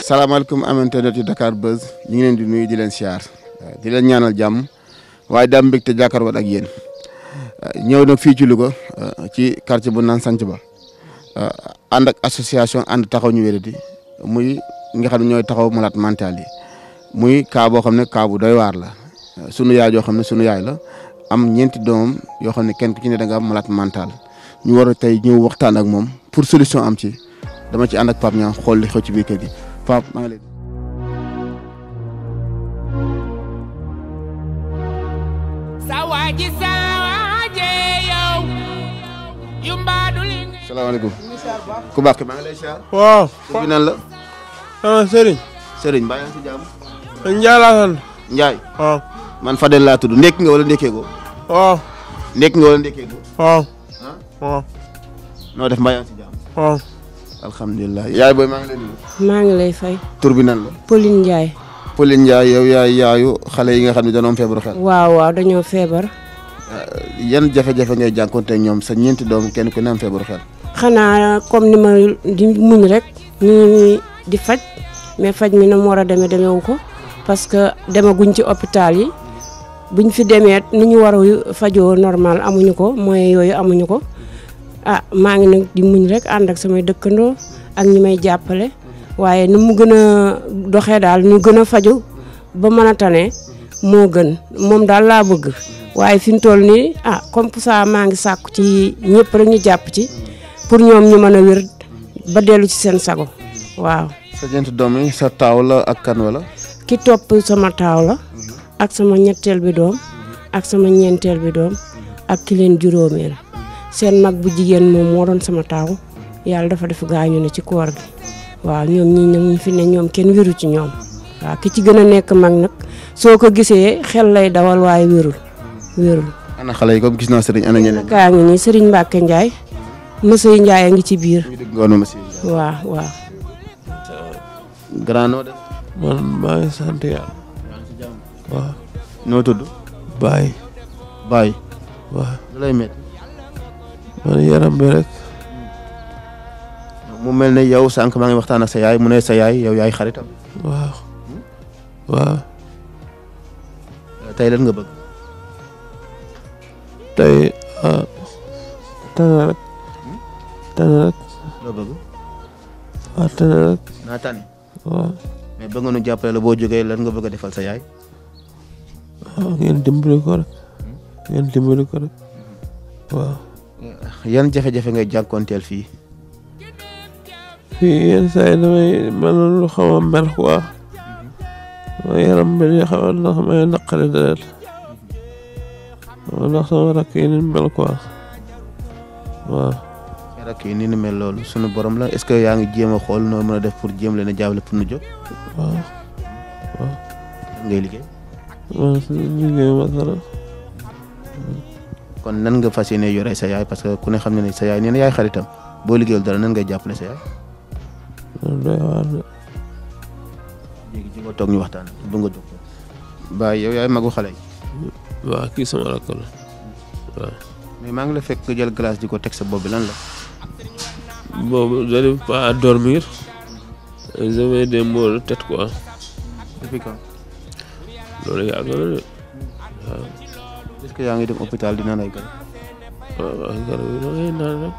salaamaaleykum internet yu Dakar Buzz ñu ngi leen di nuyu di leen siyaar di leen ñaanal jàmm waaye daam mbégte jàkkaarloo ak yéen ñëw nag fii ci Louga ci quartier bu naan Sanc Ba ànd ak association ànd taxaw ñu wéradi muy nga xam ne ñooy taxaw malade mental yi muy cas boo xam ne cas bu doy waar la sunu yaay joo xam ne sunu yaay la am ñeenti doomam yoo xam ne kenn ku ci ne da nga am malade mental ñu war a tey ñëw waxtaan ak moom pour solution am ci dama ci ànd ak Pape Niang xool li xew ci biir kër gi Pape maa ngi lay. salaamaaleykum. ku baax maa ngi lay siyaar. waaw. tur bi nan la. Serigne. Serigne mbaa yaa ngi si jàmm. Ndiaye laa sant. Ndiaye. waaw. man Fadel laa tudd ndekki nga wala ndekkee ko. waaw. ndekki nga wala ndekkee ko. waaw. ah. waaw. noo def mbaa yaa ngi si jàmm. waaw. alhamdulilah yaay booy maa ngi lay nuyu. maa ngi lay fay. tur bi nan la. Pauline Ndiaye. Pauline Ndiaye yow yaay yaayu xale yi nga xam ne dañoo am feebaru xel. waaw dañoo feebar. yan jafe-jafe ngay jànkuwante ñoom sa ñeenti doom kenn ku ne am feebaru xel. xanaa comme ni ma di muñ rek ñu di faj mais faj mi na mu war a demeewu ko parce que demaguñ ci hôpital yi buñ fi demee ni ñu war a fajoo normal amuñu ko moyens yooyu amuñu ko maa ngi nag di muñ rek ànd ak samay dëkkandoo ak ñi may jàppale waaye ni mu gën a doxee daal ñu gën a faju ba mën a tane moo gën moom daal laa bëgg waaye fi mu toll nii comme ça maa ngi sàkku ci ñëpp rek ñu jàpp ci pour ñoom ñu mën a wér ba dellu ci seen sago waaw. sa ñeenti doom yi sa taaw la ak kan wala. ki topp sama taaw la ak sama ñetteel bi doom ak sama ñeenteel bi doom ak ki leen juróomeel seen mag bu jigéen moom moo doon sama taaw yàlla dafa def gaañu ne ci koor gi waaw ñoom ñi nag ñu fi ne ñoom kenn wéru ci ñoom waaw ki ci gën a nekk mag nag soo ko gisee xel lay dawal waaye wérul. ana xale yi comme gis naa Serigne ana ñeneen. kaa ngi nii Serigne Mbacke Ndiaye Monsieur Ndiaye a ngi ci biir. waaw. grand noo def. man maa ngi sant yàlla. waaw. noo tudd. Baye. Baye. waaw. lu lay métti. man yaram bi rek. mu mel ne yow sànq maa ngi waxtaan ak sa yaay mu ne sa yaay yow yaay xaritam. waaw. waaw. tey lan nga bëgg. tey tane rek. loo bëgg. tane rek. naa tane. waaw. mais bëgg nga nu jàppale la boo jógee lan nga bëgg a defal sa yaay. ngeen dimbali ko rek. waaw. yan jafe-jafe ngay jànkoonteel fii. fii yenn saa yi damay mel lu xaw a mer quoi. yaram bi di xaw a ndax may naqari deret. ndax sama rakk yi ni mel quoi. waaw. rakk yi ni mel loolu sunu borom la est-ce que yaa ngi jéem a xool noo mën a def pour jéem leen a jaawale pour nu jóg. waaw. ngay liggéey. waaw liggéey ma dara. kon nan nga fas yéene yore sa yaay parce que ku ne xam ne ne sa yaay nee na yaay xaritam boo liggéeyul dara nan ngay jàppale sa yaay. loolu doy waar de. léegi ci nga toog ñu waxtaan ba nga jóg. Baye yow yaay magu xale yi. waaw kii sama rakk la waaw. mais maa ngi la fekk nga jël glace di ko teg sa bopp bi lan la. boobu j'arrive pas à dormir. j'avais des maux de tête quoi. depuis quand. loolu yàgg na de waaw. est-ce que yaa ngi dem hôpital di naan ay garab. waaw garab yi da ngay naan rek.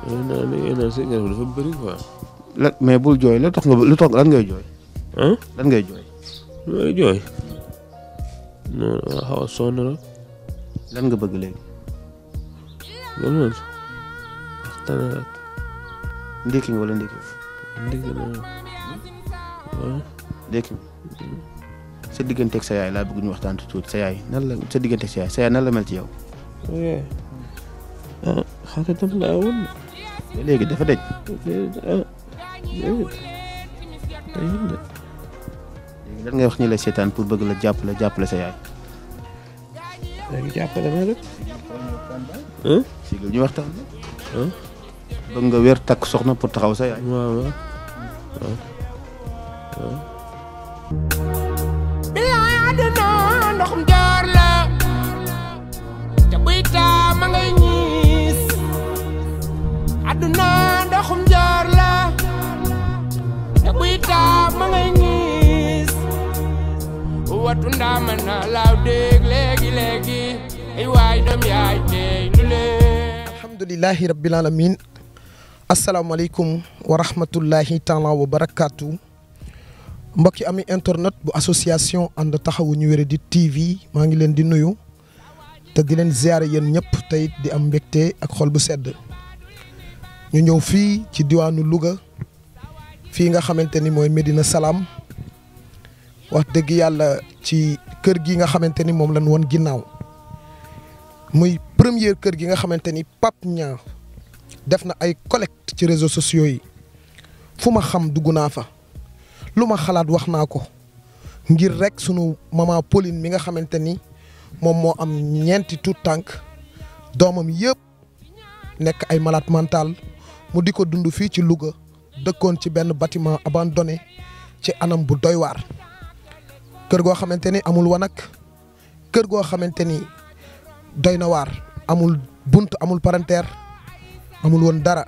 da ngay naan si garab dafa bëri quoi. lan mais bul jooy lu tax lan ngay jooy. lan ngay jooy. lu may jooy. non xaw a sonn rek. lan nga bëgg léegi. loolu noonu. waxtaan rek. ndékki nga wala ndékki. ndékki naa waaw. ndékki sa digganteeg sa yaay laa bëgg ñu waxtaan tuuti sa yaay nan la sa digganteeg sa yaay nan la mel ci yow. xaritam laa woon. léegi dafa dëj. léegi lan ngay wax ñi lay seetaan pour bëgg la jàppale sa yaay. léegi jàppale ma rek. sigil ñu waxtaan. bëgg nga wér takk soxna pour taxaw sa yaay. waaw. bilaay àdduna ndoxum jaar la te buy taa ma ngay ñiis àdduna ndoxum jaar la te buy taa ma ngay ñiis watu ndaama na laaw dégg léegi ay waay doom yaay tey lu leen alhamdulillahi rabbil alamin asalaamaaleykum wa rahmatullahi taala wa barakaatu mbokki ami internet bu association ànd taxawu ñu wéradi TV maa ngi leen di nuyu te di leen ziare yéen ñëpp tey di am mbégte ak xol bu sedd ñu ñëw fii ci diwaanu Louga fii nga xamante ni mooy Médina Salaam wax dëgg yàlla ci kër gi nga xamante ni moom lañ woon ginnaaw muy première kër gi nga xamante ni Pape Niang def na ay collecte ci réseaux sociaux yi fu ma xam dugg naa fa lu ma xalaat wax naa ko ngir rek sunu maman Pauline mi nga xamante ni moom moo am ñeenti tuut tànk doomam yëpp nekk ay malade mental mu di ko dund fii ci Louga dëkkoon ci benn bâtiment abandonné ci anam bu doy waar kër goo xamante ni amul wanag kër goo xamante ni doy na waar amul bunt amul parenteer amul woon dara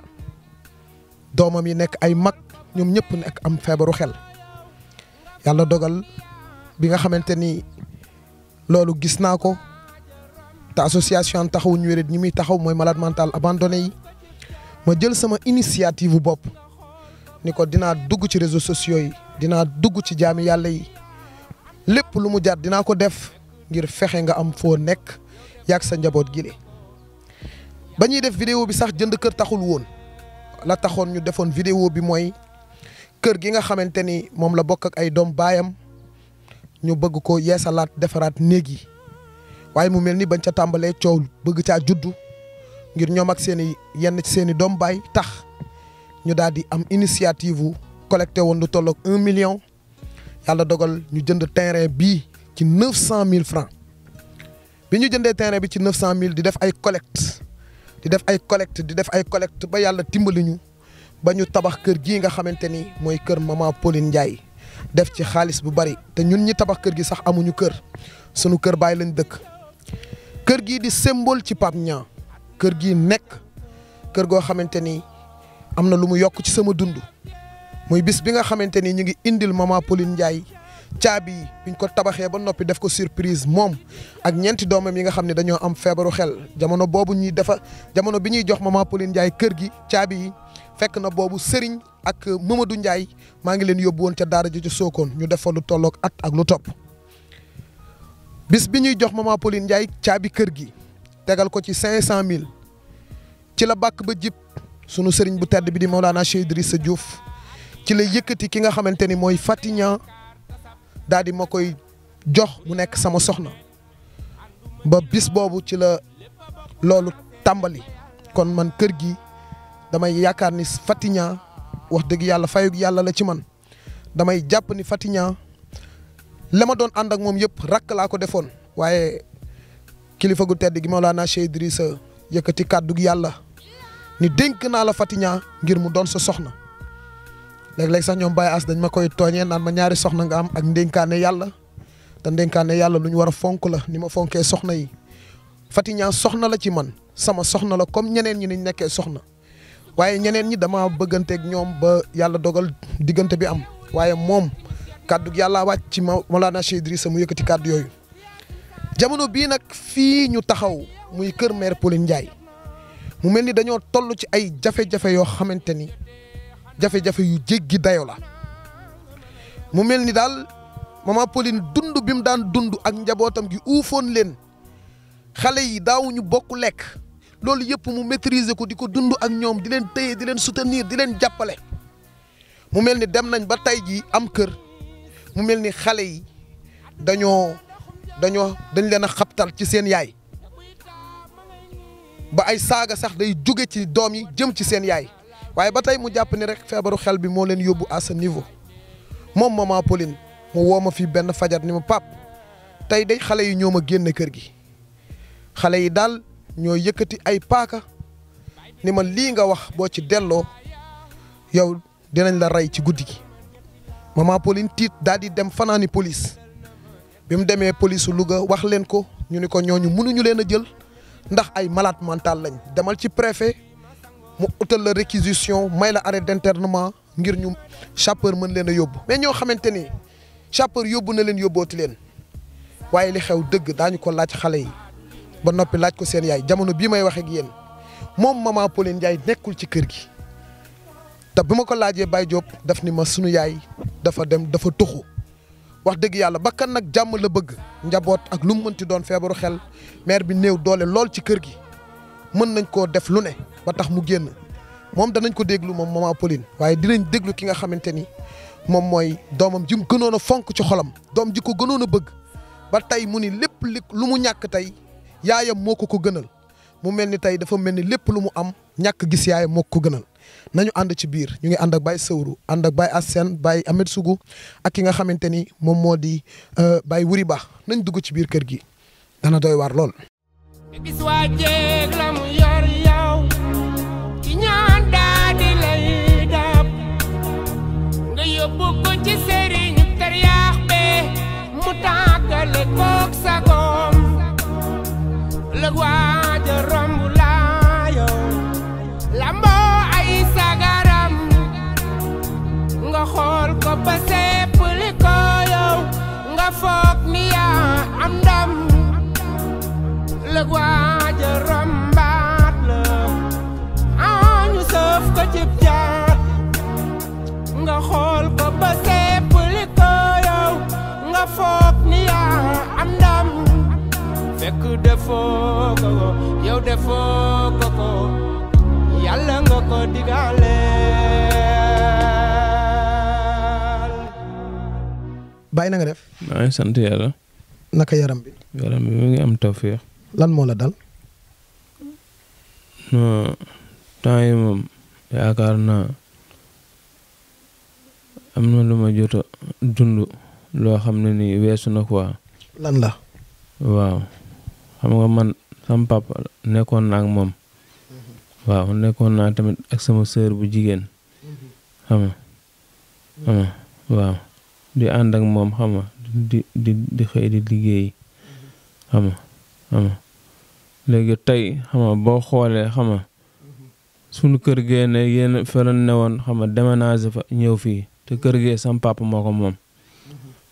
doomam yi nekk ay mag ñoom ñëpp nekk am feebaru xel yàlla dogal bi nga xamante ni loolu gis naa ko te association taxawu ñu wéret ñi muy taxaw mooy malade mental abandonné yi ma jël sama initiative bopp ni ko dinaa dugg ci réseaux sociaux yi dinaa dugg ci jaami yàlla yi lépp lu mu jar dinaa ko def ngir fexe nga am foo nekk yàgg sa njaboot gi ba ñuy def vidéo bi sax jënd kër taxul woon la taxoon ñu defoon vidéo bi mooy kër gi nga xamante ni moom la bokk ak ay doom baayam ñu bëgg ko yeesalaat defaraat néeg yi waaye mu mel ni bañ ca tàmbalee coow bëgg caa juddu ngir ñoom ak yenn ci seen i doom baay tax ñu daal di am initiative wu collecté woon lu tolloog 1 million yàlla dogal ñu jënd terrain bii ci 900 000 francs bi ñu jëndee terrain bi ci 900 000 di def ay collecte ba yàlla timbali ñu ba ñu tabax kër gii nga xamante ni mooy kër maman Pauline Ndiaye def ci xaalis bu bari te ñun ñi tabax kër gi sax amuñu kër sunu kër baay lañ dëkk kër gii di symbole ci Pape Niang kër gii nekk kër goo xamante ni am na lu mu yokk ci sama dund muy bis bi nga xamante ni ñu ngi indil maman Pauline Ndiaye caabi yi biñ ko tabaxee ba noppi def ko surprise moom ak ñeenti doomam yi nga xam ne dañoo am feebaru xel jamono boobu jamono bi ñuy jox maman Pauline Ndiaye kër gi caabi yi fekk na boobu Serigne ak Mamadou Ndiaye maa ngi leen yóbbu woon ca daara ji ci Sokone ñu def fa lu tolloog at ak lu topp bis bi ñuy jox maman Pauline Ndiaye caabi kër gi tegal ko ci 500 000 ci la bàkk ba jib sunu Serigne bu tedd bi di Maolana Cheikh Idrissa Diouf ci la yëkkati ki nga xamante ni mooy Faty Niang daal di ma koy jox mu nekk sama soxna ba bis boobu ci la loolu tàmbali kon man kër gi damay yaakaar ni Faty Niang wax dëgg yàlla fayug yàlla la ci man damay jàpp ni Faty Niang la ma doon ànd ak moom yëpp rakk laa ko defoon waaye kilifa gu tedd gi Maolana Cheikh Idrissa yëkkati kàddu gi yàlla ni dénk naa la Faty Niang ngir mu doon sa soxna léeg-léeg sax ñoom Baye As dañ ma koy tooñee naan ma ñaari soxna nga am ak ndénkaane yàlla te ndénkaane yàlla lu ñu war a fonk la ni ma fonkee soxna yi Faty Niang soxna la ci man sama soxna la comme ñeneen ñi niñ nekkee soxna waaye ñeneen ñi dama bëgganteeg ñoom ba yàlla dogal diggante bi am waaye moom kàddu yàlla wàcc ci Maolana Cheikh Idrissa mu yëkkati kàddu yooyu jamono bii nag fii ñu taxaw muy kër mère Pauline Ndiaye mu mel ni dañoo toll ci ay jafe-jafe yoo xamante ni jafe-jafe yu jéggi dayo la mu mel ni daal maman Pauline dund bi mu daan dund ak njabootam gi uufoon leen xale yi daawuñu bokk lekk loolu yëpp mu maîtriser ko di ko dund ak ñoom di leen téye di leen soutenir di leen jàppale mu mel ni dem nañ ba tey jii am kër mu mel ni xale yi dañ leen a xabtal ci seen yaay ba ay saaga sax day jóge ci doom yi jëm ci seen yaay waaye ba tey mu jàpp ni rek feebaru xel bi moo leen yóbbu à ce niveau moom maman Pauline mu woo ma fii benn fajar ni ma pap tey day xale yi ñoo ma génne kër gi xale yi daal ñoo yëkkati ay paaka ni ma lii nga wax boo ci delloo yow dinañ la rey ci guddi gi maman Pauline tiit daal di dem fanaani police bi mu demee police su Louga wax leen ko ñu ni ko ñooñu mënuñu leen a jël ndax ay malade mental lañ demal ci préfet mu utal la réquisition may la arrêt d'internement ngir ñu sapeur mën leen a yóbbu mais ñoo xamante ni sapeur yóbbu na leen yóbbooti leen waaye li xew dëgg daañu ko laaj xale yi ba noppi laaj ko seen yaay jamono bii may wax ak yéen moom maman Pauline Ndiaye nekkul ci kër gi te bi ma ko laajee Baye Diop daf ni ma sunu yaay dafa dem dafa tuxu wax dëgg yàlla bakkan nag jàmm la bëgg njaboot ak lu mu mënti doon feebaru xel mère bi néew doole lool ci kër gi mën nañ koo def lu ne ba tax mu génn moom danañ ko déglu moom maman Pauline waaye dinañ déglu ki nga xamante ni moom mooy doomam ji mu gënoon a fonk ci xolam doom ji ko gënoon a bëgg ba tey mu ni lépp lu mu ñàkk tey yaayam moo ko gënal mu mel ni tey dafa mel ni lépp lu mu am ñàkk gis yaayam moo ko gënal nañu ànd ci biir ñu ngi ànd ak Baye Sawru ànd ak Baye Assène Baye Ahmed Sougou ak ki nga xamante ni moom moo di Baye Wuri Ba nañ dugg ci biir kër gi dana doy waar lool. gis waa jéeg la mu yor yow ci ñaan daa di lay dab nga yóbbu ko ci sëriñu tariyaax be mu tàggale kook sagoom lëg waaja romb laa yow lamboo ay sagaram nga xool ko ba seppali ko yow nga foog ni yaa am ndam lëg waaja rombaat la ñu sëf ko cib jaar nga xool ko ba seppali ko yow nga foog ni yaa am ndam fekk defoo ko yow defoo ko yàlla nga ko digaaleel. Baye na nga def. maa ngi sant yàlla. naka yaram bi. yaram bi mu ngi am tawfeex. lan moo la dal. non temps yi moom yaakaar naa am na lu ma jot a dund loo xam ne nii weesu na quoi. lan la. waaw xam nga man sama papa nekkoon na ak moom. waaw nekkoon naa tamit ak sama sœur bu jigéen. xam nga waaw di ànd ak moom xam nga di xëy di liggéey xam nga léegi tey xam nga boo xoolee xam nga sunu kër gee ne yéen fa la newoon xam nga déménagé fa ñëw fii te kër gee sama papa moo ko moom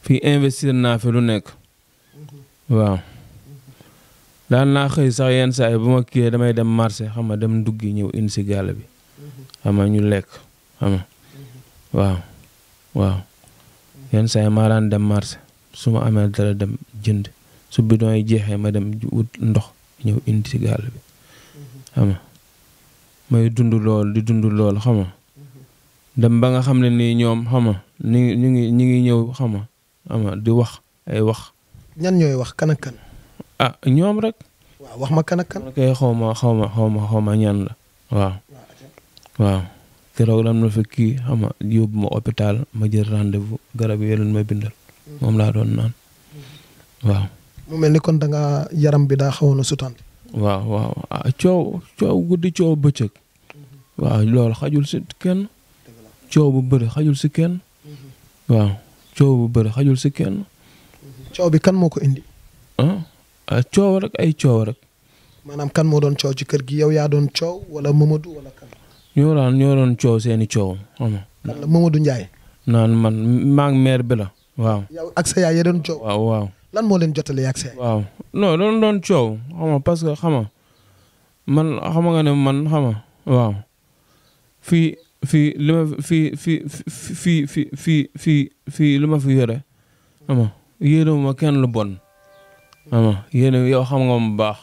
fii investir naa fi lu nekk waaw daan naa xëy sax yenn saa yi bu ma kiiyee damay dem marché xam nga dem nduggi ñëw indi si gàll bi xam nga ñu lekk xam nga waaw yenn saa yi maa daan dem marché su ma amee dara dem jënd su bidon yi jeexee ma dem wut ndox ñëw indi si gàll bi xam nga may dund lool di dund lool xam nga dem ba nga xam ne nii ñoom xam nga ñu ngi ñëw xam nga di wax ay wax. ñan ñooy wax kan ak kan. ah ñoom rek. waaw wax ma kan ak kan. kay xaw ma ñan la waaw keroog dam na fa kii xam nga yóbbu ma hôpital ma jël rendez-vous garab yi leen ma bindal moom laa doon naan waaw. mu mel ni kon da nga yaram bi daa xawoon a sutante. waaw coow guddi coow bëccëg. waaw loolu xajul si kenn. coow bu bëri xajul si kenn. waaw coow bu bëri xajul si kenn. coow bi kan moo ko indi. coow rek ay coow rek. maanaam kan moo doon coow ci kër gi yow yaa doon coow wala Mamadou wala kan. ñoo doon coow seeni coow xam nga. kan la Mamadou Ndiaye. naan man maa ngi mère bi la waaw. yow ak sa yaay ya doon coow. waaw. lan moo leen jotale ak sa yaay. waaw non doon coow xam nga parce que xam nga man xam nga ne man xam nga waaw fii li ma fii li ma fi yore xam nga yéene ma kenn lu bon xam nga yéene yow xam nga mu baax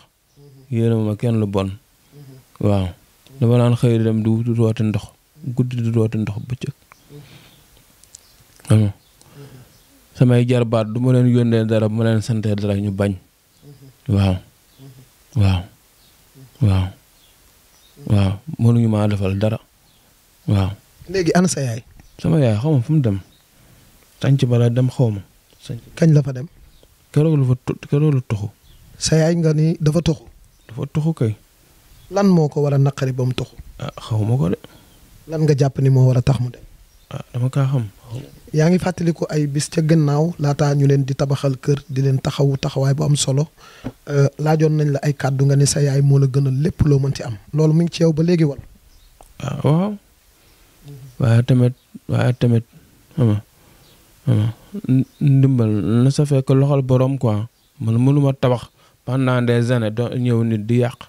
yéene ma kenn lu bon waaw dama naan xëy dem di rooti ndox guddi di rooti ndox bëccëg xam nga samay jarbaat du ma leen yónnee dara bu ma leen santee dara ñu bañ waaw mënuñu maa defal dara waaw. léegi ana sa yaay. sama yaay xaw ma fu mu dem sànc bala dem xaw ma. kañ la fa dem. keroog la toxu. sa yaay nga ni dafa toxu. dafa toxu kay. lan moo ko war a naqari ba mu toxu. xaw ma ko de. lan nga jàpp ni moo war a tax mu dem. dama kaa xam. yaa ngi fàttaliku ay bis ca gannaaw laataa ñu leen di tabaxal kër di leen taxawaay bu am solo laajoon nañ la ay kàddu nga ne sa yaay moo la gënal lépp loo mënti am loolu mu ngi ci yow ba léegi wala. waaw. waaye tamit xam nga ndimbal na sa fekk loxol borom quoi man mënuma tabax pendant des années do ñëw nit di yàq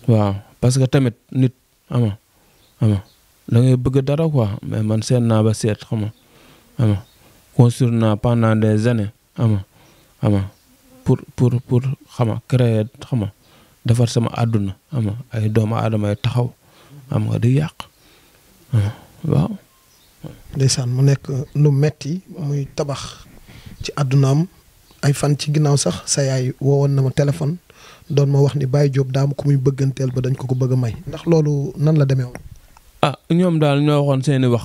waaw parce que tamit nit ama da ngay bëgg dara quoi mais man seet naa ba seet xam nga construire naa pendant des années pour xam nga créer xam nga defar sama àdduna ay doomu aadama ay taxaw di yàq waaw. ndeysaan mu nekk lu metti muy tabax ci àddunaam ay fan ci ginnaaw sax sa yaay woowoon na ma téléphone doon ma wax ni Baye Diop daam ku muy bëgganteel ba dañ ko bëgg a may ndax loolu nan la demee woon. ñoom daal ñoo waxoon seeni wax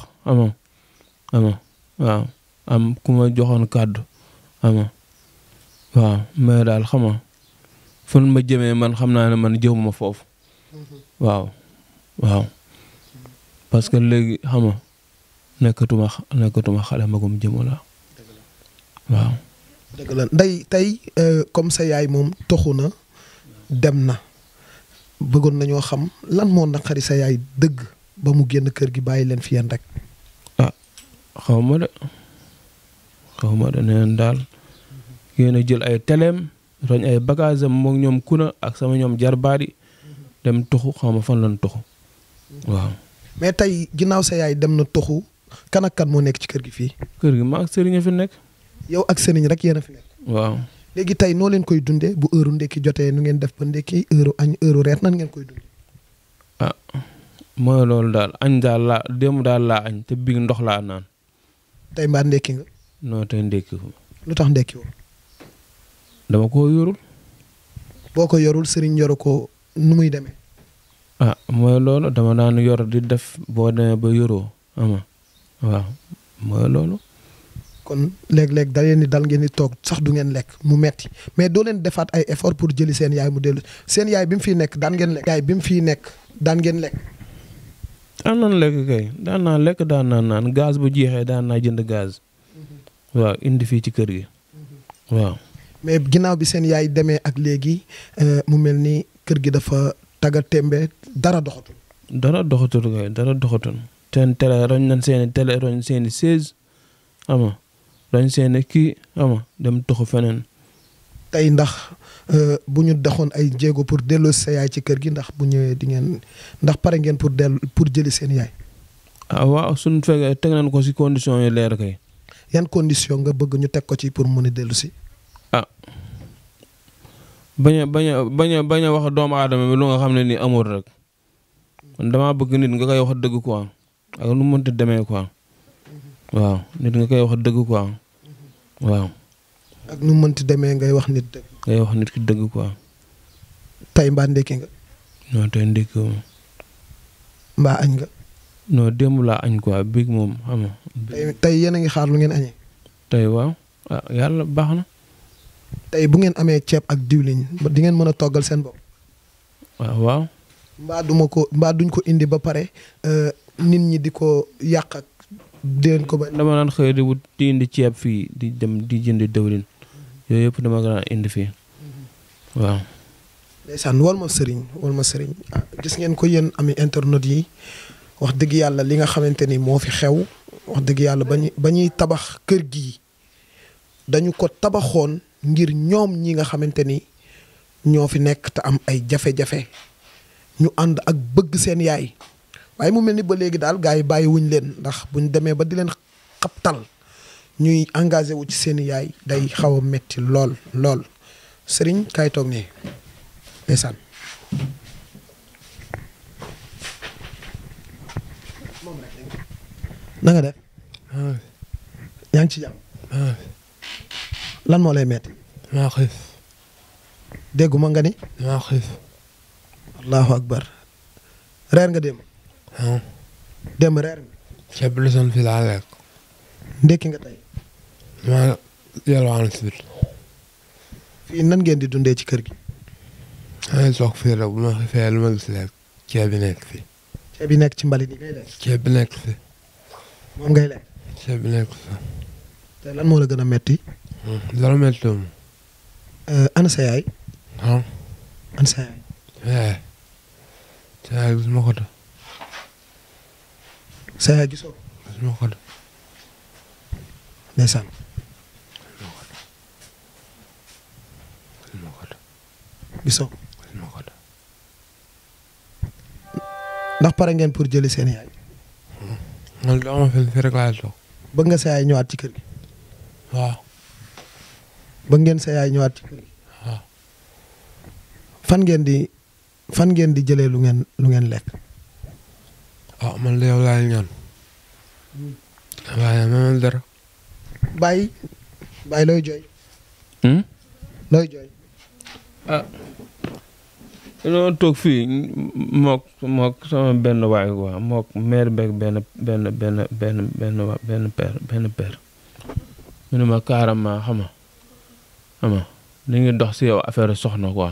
waaw am ku ma joxoon kàddu waaw mais daal xam nga fu ma jëmee man xam naa ne man jëmuma foofu waaw parce que léegi xam nga nekkatuma xale magum jëmu la waaw. dëgg la nday tey comme sa yaay moom toxu na dem na bëggoon nañoo xam lan moo naqari sa yaay dëgg ba mu génn kër gi bàyyi leen fi yéen rek. xaw ma de neen daal yéen a jël ay teleem roñ ay bagage am moom ñoom kuna ak sama ñoom jarbaadi dem toxu xaw ma fan lan toxu waaw. mais tey ginnaaw sa yaay dem na toxu kan ak kan moo nekk ci kër gi fii. kër gi ma ak sëriñ a fi nekk. yow ak sëriñ rek yéen a fi nekk. waaw. léegi tey noo leen koy dundee bu heure ndekki jotee nu ngeen def ba ndekki heure añ heure reer nan ngeen koy dundee. mooy loolu daal añ daal laa démb daal laa añ te biig ndox laa naan. tey mbaa ndekki nga. non tey ndekki ko. lu tax ndekki woo. dama koo yorul. boo ko yorul sëriñ yoru ko nu muy demee. mooy loolu dama daan yor di def boo demee ba yoroo waaw mooy loolu. kon léeg-léeg da leen di dal ngeen di toog sax du ngeen lekk mu metti mais doo leen defaat ay effort pour jëli seen yaay mu dellu seen yaay bi mu fiy nekk daan ngeen lekk. yaay bi mu fiy nekk daan ngeen lekk. daan naan lekk kay daan naa lekk daan naa naan gaz bu jeexee daan naa jënd gaz. waaw indi fii ci kër gi. waaw. mais ginnaaw bi seen yaay demee ak léegi mu mel ni kër gi dafa tagga tembe dara doxatul. dara doxatul. seen télé roñ nañ seeni télé roñ seeni 16 roñ seeni kii dem toxu feneen. tey ndax bu ñu doxoon ay jéego pour delloo sa yaay ci kër gi ndax bu ñëwee di ngeen ndax pare ngeen pour jëli seen yaay. waaw suñu fekkee teg nañ ko ci condition yi leer kay. yan condition nga bëgg ñu teg ko ci pour mën a dellu si. bañ a wax doomu aadama bi lu nga xam ne nii amul rek damaa bëgg nit nga koy wax dëgg quoi ak nu mu mënti demee quoi waaw nit nga koy wax dëgg quoi waaw. ak nu mu mënti demee ngay wax nit dëgg. ngay wax nit ki dëgg quoi. tey mbaa ndekki nga. non tey ndekki moom. mbaa añ nga. non démb laa añ quoi biig moom xam nga. tey yéen a ngi xaar lu ngeen añee. tey waaw yàlla baax na. tey bu ngeen amee ceeb ak diwlin di ngeen mën a toggal seen bopp. waaw. mbaa duñ ko indi ba pare nit ñi di ko yàq ak di leen ko ba. dama daan xëy di wut di indi ceeb fii di dem di jëndi diwlin yooyu yëpp dama daan indi fii waaw. ndeysaan wal ma sëriñ gis ngeen ko yéen ami internet yi wax dëgg yàlla li nga xamante ni moo fi xew wax dëgg yàlla ba ñuy tabax kër gi dañu ko tabaxoon ngir ñoom ñi nga xamante ni ñoo fi nekk te am ay jafe-jafe ñu ànd ak bëgg seen yaay waaye mu mel ni ba léegi daal gars yi bàyyi wuñ leen ndax buñ demee ba di leen xabtal ñuy engagé wu ci seen yaay day xaw a metti lool sëriñ kaay toog ne ndeysaan na nga def yaa ngi ci jàmm lan moo lay metti maa xiif dégguma nga ni maa xiif allahu akbar reer nga démb démb reer nga ceeb bi son fi laa lekk ndekki nga tey maa yalwaan si biir fii nan ngeen di dundee ci kër gi maa ngi toog fii rek bu ma xiifee lu ma gis lekk ceeb bi nekk fii ceeb bi nekk ci mbalit yi ngay lekk ceeb bi nekk fii moom ngay lekk ceeb bi nekk fii te lan moo la gën a metti dara metti moom ana sa yaay ana sa yaay sa yaay gis ma ko ta sa yaay gisoo gisuma ko de. ndeysaan gisuma ko de. gisoo gisuma ko de. ndax pare ngeen pour jëli seen yaay. man dama fi rek laa toog. bëgg nga sa yaay ñëwaat ci kër gi. waaw. bëgg ngeen sa yaay ñëwaat ci kër gi. waaw. fan ngeen di jëlee lu ngeen lekk. ah man de yow laa ñaan. waaye man dara. bàyyi looy jooy. looy jooy. ah dañoo toog fii mook sama benn waay quoi mook mère beeg benn père mu ne ma carrément xam nga li ngi dox si yow affaire soxna quoi.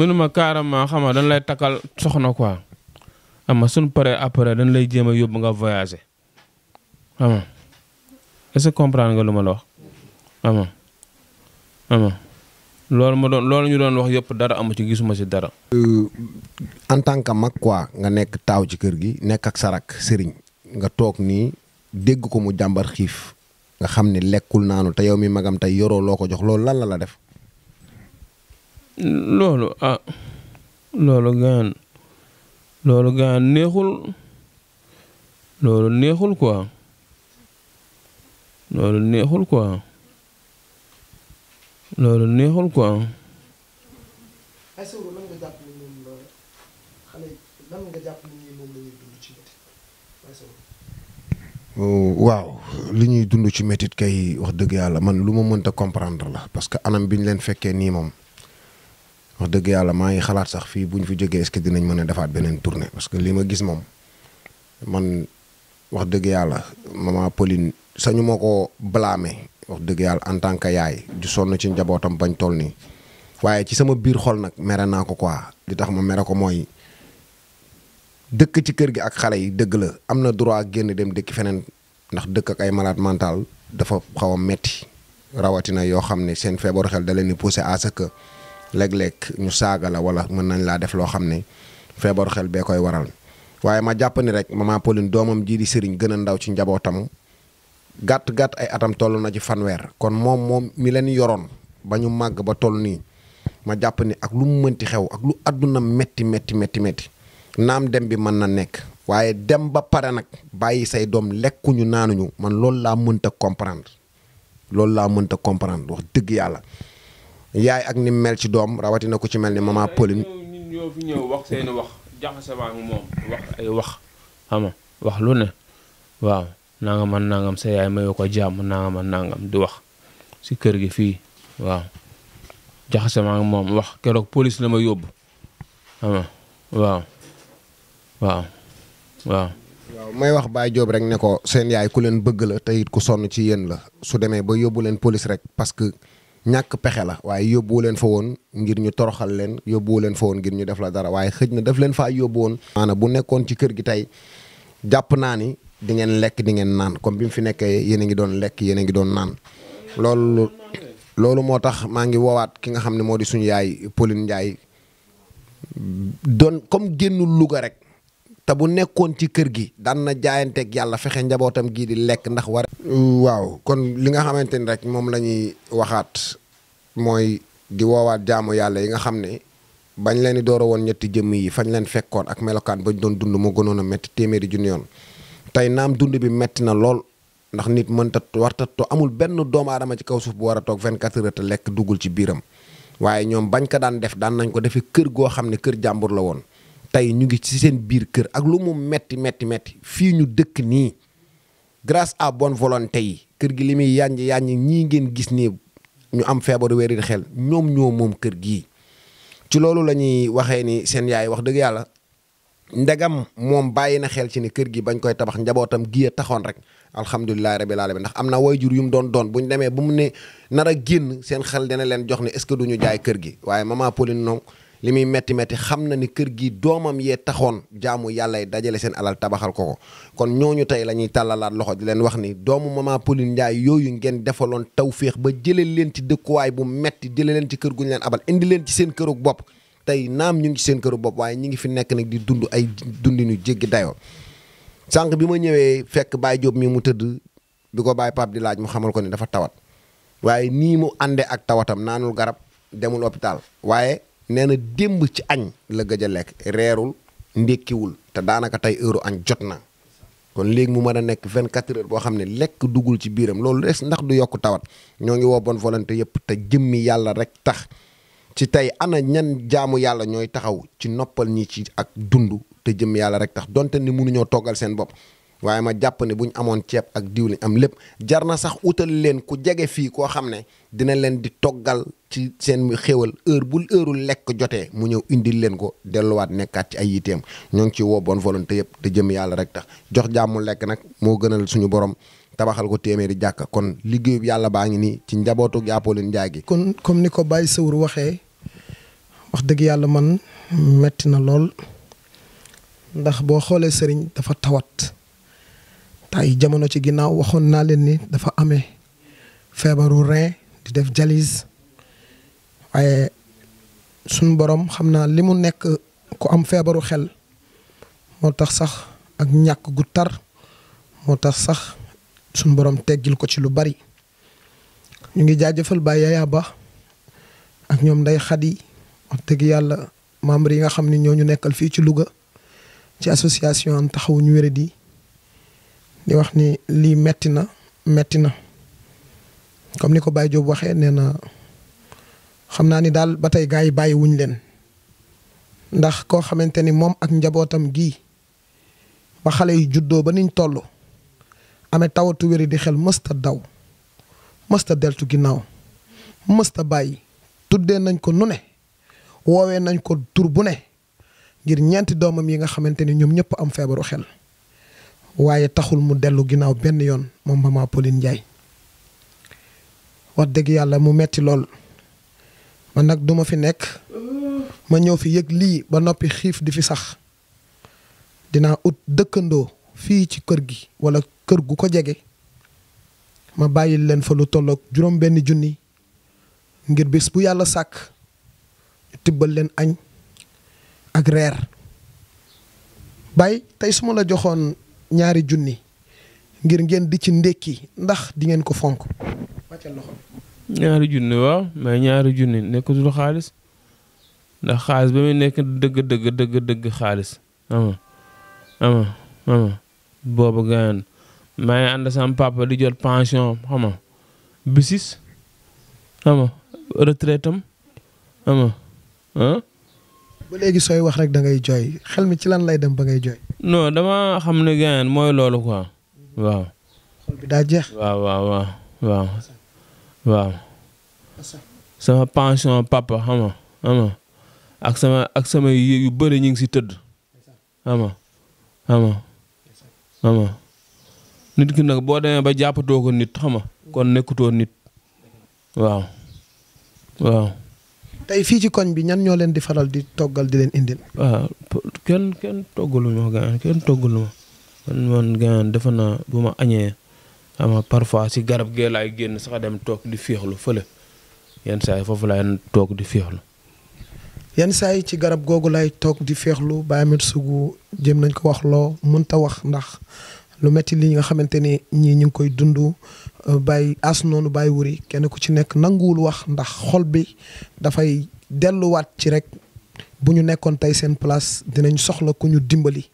mu ne ma carrément xam nga dañ lay takkal soxna quoi ama suñ paree après dañ lay jéem a yóbbu nga voyager xam nga est-ce que comprendre nga lu ma la wax ama loolu ñu doon wax yëpp dara amu ci gisuma ci dara. en tant que mag quoi nga nekk taaw ci kër gi nekk ak sarak sëriñ nga toog nii dégg ko mu jàmbar xiif nga xam ne lekkul naanu te yow mi magam tey yoroo loo ko jox loolu lan la def. loolu gaan neexul quoi loolu neexul quoi. waaw li ñuy dund ci métit kay wax dëgg yàlla man lu ma mënta comprendre la parce que anam bi ñu leen fekkee nii moom wax dëgg yàlla maa ngi xalaat sax fii bu ñu fi jógee est-ce que dinañ mën a defaat beneen tournée parce que li ma gis moom man wax dëgg yàlla maman Pauline sañu ma ko blâmer wax dëgg yàlla en tant que yaay ju sonn ci njabootam bañ toll nii waaye ci sama biir xol nag mere naa ko quoi li tax ma mere ko mooy dëkk ci kër gi ak xale yi dëgg la am na droit génn dem dëkk feneen ndax dëkk ak ay malade mental dafa xaw a metti rawatina yoo xam ne seen feebaru xel da leen di pousser à ce que léeg-léeg ñu saaga la wala mën nañ laa def loo xam ne feebaru xel bee koy waral waaye ma jàpp ni rek maman Pauline doomam jii di sëriñ gën a ndaw ci njabootam gàtt ay atam toll na ci fanweer kon moom mi leen yoroon ba ñu màgg ba toll nii ma jàpp ni ak lu mu mënti xew ak lu àdduna metti naam dem bi mën na nekk waaye dem ba pare nag bàyyi say doom lekkuñu naanuñu man loolu laa mënta comprendre wax dëgg yàlla yaay ak ni mel ci doom rawatina ku ci mel ni maman Pauline. ñoo fi ñëw wax seeni wax jaxase waa moom wax ay wax xam nga wax lu ne waaw nangam sa yaay mayoo ko jàmm nangam di wax si kër gi fii waaw jaxase waa moom wax keroog police la ma yóbbu xam nga waaw may wax Baye Diop rek ne ko seen yaay ku leen bëgg la te it ku sonn ci yéen la su demee ba yóbbu leen police rek parce que ñàkk pexe la waaye yóbbuwu leen fa woon ngir ñu toroxal leen yóbbuwu leen fa woon ngir ñu def la dara waaye xëj na daf leen faa yóbbu woon. maanaam bu nekkoon ci kër gi tey jàpp naa ni di ngeen lekk di ngeen naan comme bi mu fi nekkee yéen a ngi doon lekk yéen a ngi doon naan loolu moo tax maa ngi woowaat ki nga xam ne moo di suñu yaay Pauline Ndiaye doon comme génnul Louga rek. te bu nekkoon ci kër gi daan na jaayanteeg yàlla fexe njabootam gii di lekk ndax war. waaw kon li nga xamante ni rek moom la ñuy waxaat mooy di woowaat jaamu yàlla yi nga xam ne bañ leen di door a woon ñetti jëmm yi fañ leen fekkoon ak melokaan bañ doon dund moo gënoon a métti téeméeri junni yoon tey naam dund bi métti na lool ndax nit mënta warta to amul benn doomu aadama ci kaw suuf bu war a toog 24 heures te lekk duggul ci biiram waaye ñoom bañ ko daan def daan nañ ko defee kër goo xam ne kër jàmbur la woon. tey ñu ngi ci seen biir kër ak lu mu metti fii ñu dëkk nii grâce à bonne volonté yi kër gi li muy yànj ñii ngeen gis nii ñu am feebaru wéri xel ñoom moom kër gii ci loolu la ñuy waxee ni seen yaay wax dëgg yàlla ndegam moom bàyyi na xel ci ni kër gi bañ koy tabax njabootam gi a taxoon rek alhamdulilahi rabbil alamin ndax am na wayjur yu mu doon bu ñu demee bu mu ne nar a génn seen xel dina leen jox ne est-ce que duñu jaay kër gi waaye maman Pauline noonu li muy metti xam na ni kër gi doomam yee taxoon jaamu yàlla yi dajale seen alal tabaxal ko kon ñooñu tey la ñuy tàllalaat loxo di leen wax ni doomu maman Pauline Ndiaye yooyu ngeen defaloon tawféex ba jëlee leen ci dëkkuwaay bu metti jëlee leen ci kër gu ñu leen abal indi leen ci seen kërug bopp tey naam ñu ngi ci seen kërug bopp waaye ñu ngi fi nekk nag di dund ay dundinu jéggi dayoo sànq bi ma ñëwee fekk Baye Diop mi mu tëdd bi ko Baye Pape di laaj mu xamal ko ni dafa tawat waaye nii mu àndee ak tawatam naanul garab demul hôpital waaye nee na démb ci añ la gëj a lekk reerul ndékkiwul te daanaka tey heure añ jot na kon léegi mu mën a nekk 24 heures boo xam ne lekk duggul ci biiram loolu des ndax du yokk tawat ñoo ngi woo bonne volonté yëpp te jëmmi yàlla rek tax ci tey ana ñan jaamu yàlla ñooy taxaw ci noppal ñi ci ak dund te jëmmi yàlla rek tax donte ni mënuñoo toggal seen bopp waaye ma jàpp ne bu ñu amoon ceeb ak diwlin am lépp jar na sax utal leen ku jege fii koo xam ne dina leen di toggal ci seen xéwal heure lekk jotee mu ñëw indil leen ko delluwaat nekkaat ci ay yiteem ñoo ngi ci woo bonne volonté yëpp te jëm yàlla rek tax jox jàmmu lekk nag moo gënal suñu borom tabaxal ko téeméeri jàkka kon liggéeyu yàlla baa ngi nii ci njabootu Apolline Ndiaye gi. kon comme ni ko Baye Sawru waxee wax dëgg yàlla man metti na lool ndax boo xoolee sëriñ dafa tawat. tay jamono ci ginnaaw waxoon naa leen ni dafa amee feebaru rein di def dialyse waaye suñ borom xam naa li mu nekk ku am feebaru xel moo tax sax ak ñàkk gu tar moo tax sax suñ borom teggil ko ci lu bari ñu ngi jaajëfal Baye Yaya Ba ak ñoom Ndey Xadi wax dëgg yàlla membre yi nga xam ne ñoo ñu nekkal fii ci Louga ci association taxawu ñu wéradi di wax ni lii metti na comme ni ko Baye Diop waxee nee na xam naa ni daal ba tey gars yi bàyyi wuñ leen ndax koo xamante ni moom ak njabootam gii ba xale yi juddoo ba niñ toll amee tawatu wéri di xel mësta daw mësta deltu ginnaaw mësta bàyyi tuddee nañ ko nu ne woowee nañ ko tur bu ne ngir ñeenti doomam yi nga xamante ni ñoom ñëpp am feebaru xel waaye taxul mu dellu ginnaaw benn yoon moom Mama Pauline Ndiaye wax dëgg yàlla mu metti lool man nag duma fi nekk ma ñëw fi yëg lii ba noppi xiif di fi sax dinaa ut dëkkandoo fii ci kër gi wala kër gu ko jege ma bàyyil leen fa lu tolloog juróom benn junni ngir bis bu yàlla sàkk ñu tibbal leen añ ak reer Baye tey su ma la joxoon ñaari junni ngir ngeen di ci ndékki ndax di ngeen ko fonk. ñaari junni waaw mais ñaari junni nekkatul xaalis ndax xaalis ba muy nekk dëgg xaalis ama boobu gaan maa ngi ànd sama papa di jot pension xama bisis xama retraite am xama ba léegi sooy wax rek da ngay jooy xel mi ci lan lay dem ba ngay jooy. non dama xam ne gaan mooy loolu quoi waaw. xol bi daa jeex. waaw. sama pension papa xama ak sama yu bëri ñu ngi si tëdd xama nit ki nag boo demee ba jàppatoo ko nit xama kon nekkutoo nit waaw. tey fii ci koñ bi ñan ñoo leen di faral di toggal di leen indil. waaw kenn toggalu ma gaan man gaan defe naa bu ma añee ama parfois si garab gee laay génn sax dem toog di féexlu fële yenn saa yi foofu laay toog di féexlu. yenn saa yi ci garab googu lay toog di féexlu Baye Ahmed Sougou jëm nañ ko wax loo mënta wax ndax lu metti li nga xamante ni ñii ñu ngi koy dund Baye as noonu Baye Wuri kenn ku ci nekk nanguwul wax ndax xol bi dafay delluwaat ci rek bu ñu nekkoon tey seen place dinañ soxla ku ñu dimbali.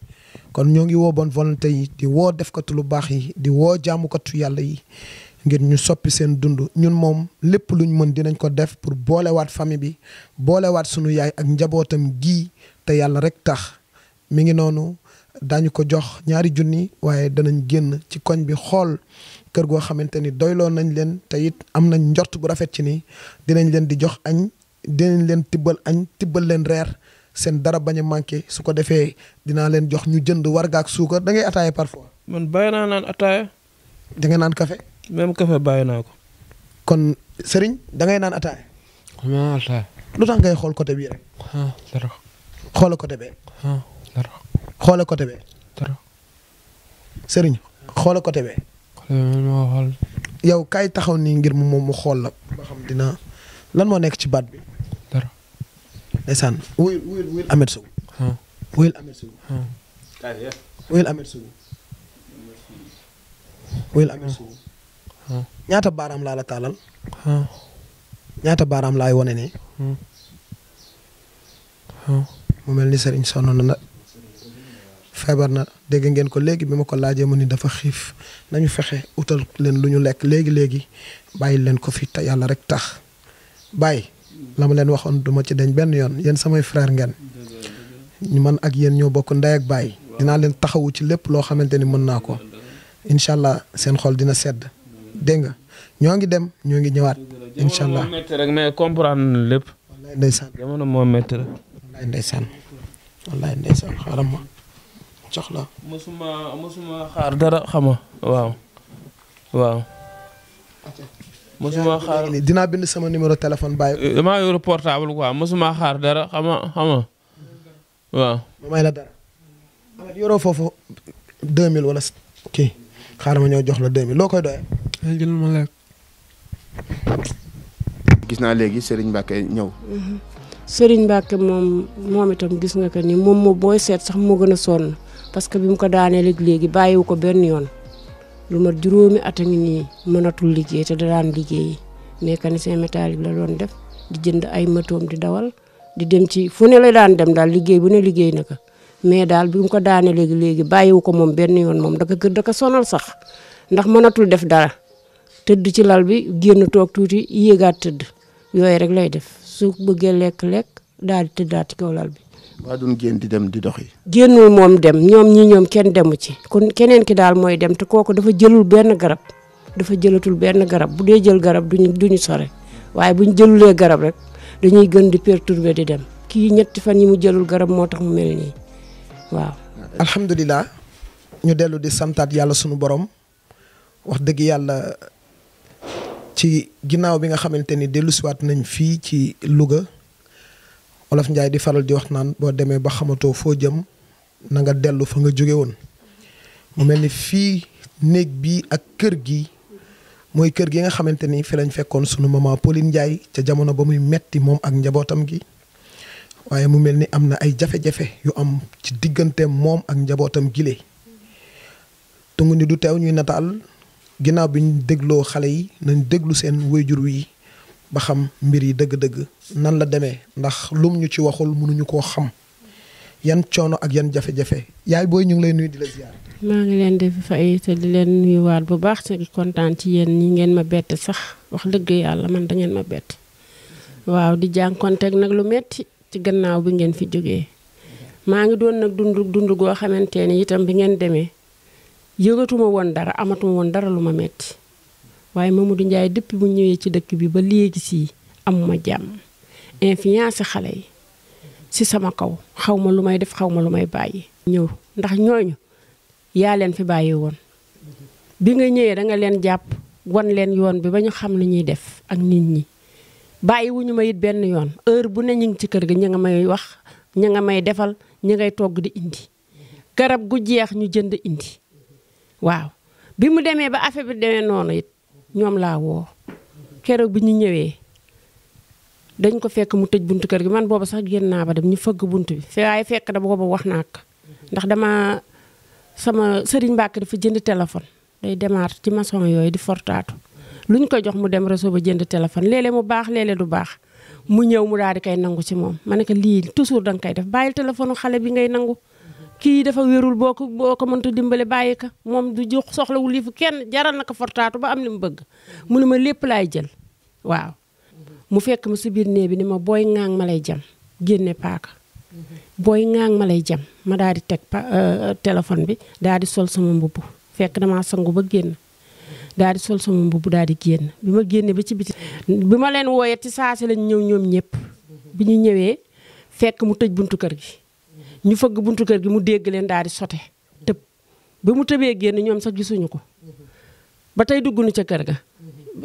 kon ñoo ngi woo bonne volonté yi di woo defkatu lu baax yi di woo jaamukatu yàlla yi ngir ñu soppi seen dund ñun moom lépp luñ mën dinañ ko def pour boolewaat famille bi boolewaat sunu yaay ak njabootam gii te yàlla rek tax mi ngi noonu daañu ko jox ñaari junni waaye danañ génn ci koñ bi xool kër goo xamante ni doyloo nañ leen te it am nañ njort bu rafet ci ni dinañ leen di jox añ dinañ leen tibbal añ tibbal leen reer seen dara bañ a manqué su ko defee dinaa leen jox ñu jënd warga ak suukar da ngay ataaya parfois. man bàyyi naa naan ataaya. da nga naan café. même café bàyyi naa ko. kon Serigne da ngay naan ataaya. lu tax ngay xool côté bii rek. dara. xoola côté bee. dara. xoola côté bee. dara. Serigne xoola côté bee. yow kaay taxaw nii ngir moom mu xool la. ba xam dina lan moo nekk ci baat bi. dara. ndeysaan wuyul Ahmed Sougou. wuyul Ahmed Sougou. wuyul Ahmed Sougou. wuyul amee suuf ñaata baaraam laa la taalal ñaata baaraam laay wane nii mu mel ni sëriñ sonn na feebar na dégg ngeen ko léegi bi ma ko laajee mu ni dafa xiif nañu fexe utal leen lu ñu lekk léegi bàyyi leen ko fi te yàlla rek tax bàyyi la ma leen waxoon duma ci dañ benn yoon yéen samay frère ngeen man ak yéen ñoo bokk ndey ak bàyyi dinaa leen taxawu ci lépp loo xamante ni mën naa ko incha allah seen xol dina sedd dégg nga ñoo ngi dem ñoo ngi ñëwaat incha allah jamono moo métti rek mais comprendre na lépp. wallaay ndeysaan jamono moo métti rek. wallaay ndeysaan xaaral ma jox la. mosuma xaar dara xama waaw. mosuma xaar dinaa bind sama numéro téléphone bàyyi. damaa yor portable quoi mosuma xaar dara xama waaw. ma may la dara. yoroo foofu 2000 wala kii xaaral ma ñëw jox la 2000 loo koy doyee. jël ma lekk. gis naa léegi Serigne Mbacke ñëw. Serigne Mbacke moom itam gis nga ko ni moom booy seet sax moo gën a sonn parce que bi mu ko daanee léegi bàyyiwu ko benn yoon lu mat juróomi at a ngi nii mënatul liggéey te da daan liggéeyi mécanicien métallique la doon def di jënd ay motoom di dawal di dem ci fu ne la daan dem daal liggéey bu ne liggéey na ko mais daal bi mu ko daanee léegi bàyyiwu ko moom benn yoon moom da ko sonal sax ndax mënatul def dara tëdd ci lal bi génn toog tuuti yéegaat tëdd yooyu rek lay def su bëggee lekk daal di tëddaat ci kaw lal bi. waa duñ génn di dem di doxi. génnul moom dem ñoom kenn demu ci kon keneen ki daal mooy dem te kooku dafa jëlul benn garab dafa jëlatul benn garab bu dee jël garab duñu sore waaye buñ jëlulee garab rek dañuy gën di perturber di dem kii ñetti fan yi mu jëlul garab moo tax mu mel nii waaw. alhamdulilah ñu dellu di santaat yàlla sunu borom wax dëgg yàlla ci ginnaaw bi nga xamante ni dellusiwaat nañ fii ci Louga. Olof Njaay di faral di wax naan boo demee ba xamatoo foo jëm na nga dellu fa nga jóge woon mu mel ni fii néeg bi ak kër gi mooy kër gi nga xamante ni fi lañ fekkoon sunu maman Pauline Ndiaye ca jamono ba muy metti moom ak njabootam gi waaye mu mel ni am na ay jafe-jafe yu am ci digganteem moom ak njabootam gile tungu ni du teew ñuy nataal ginnaaw bi ñu dégloo xale yi nañ déglu seen wéyjur wi ba xam mbir yi dëgg-dëgg nan la demee ndax lum ñu ci waxul mënuñu koo xam yan coono ak yan jafe-jafe yaay booy ñu ngi lay nuyu di la ziar. maa ngi leen di fay te di leen nuyuwaat bu baax te kontaan ci yéen ñi ngeen ma bett sax wax dëgg yàlla man da ngeen ma bett waaw di jànkonteeg nag lu metti ci gannaaw bi ngeen fi jógee maa ngi doon nag dund goo xamante ni itam bi ngeen demee yëgatuma woon dara amatuma woon dara lu ma metti waaye Mamadou Ndiaye depuis bu ñëwee ci dëkk bi ba léegi sii amuma jàmm influence xale yi si sama kaw xaw ma lu may def xaw ma lu may bàyyi. ñëw ndax ñooñu yaa leen fi bàyyi woon bi nga ñëwee da nga leen jàpp wan leen yoon bi ba ñu xam lu ñuy def ak nit ñi bàyyi wu ñu ma it benn yoon heure bu ne ñu ngi ci kër ga ña nga may wax ña nga may defal ña ngay togg di indi garab gu jeex ñu jënd indi waaw bi mu demee ba affaire bi demee noonu it. ñoom laa woo keroog bi ñu ñëwee dañ ko fekk mu tëj buntu kër gi man booba sax génn naa ba dem ñu fëgg buntu bi waaye fekk da booba wax naa ko ndax dama sama Serigne Mbacke dafa jënd téléphone day demaat ci maçon yooyu di fortaatu luñ ko jox mu dem réseau ba jënd téléphone léeg-léeg mu baax léeg-léeg du baax mu ñëw mu daal di koy nangu ci moom ma ne ko lii toujours danga koy def bàyyil téléphone xale bi ngay nangu kii dafa wérul boo ko mënta dimbale bàyyi ka moom du jox soxlawul lii fu kenn jaral na ko fortaatu ba am li mu bëgg mu ne ma lépp laay jël waaw mu fekk ma si biir néeg bi ni ma booy ŋaang ma lay jam génne paaka booy ŋaang ma lay jam ma daal di teg téléphone bi daal di sol sama mbubb fekk damaa sangu ba génn daal di sol sama mbubb daal di génn bi ma génne ba ci biti bi ma leen wooyee ci saasi lañ ñëw ñoom ñëpp bi ñu ñëwee fekk mu tëj buntu kër gi ñu fëgg buntu kër gi mu dégg leen daal di sote tëb ba mu tëbee génn ñoom sax gisuñu ko ba tey dugguñu ca kër ga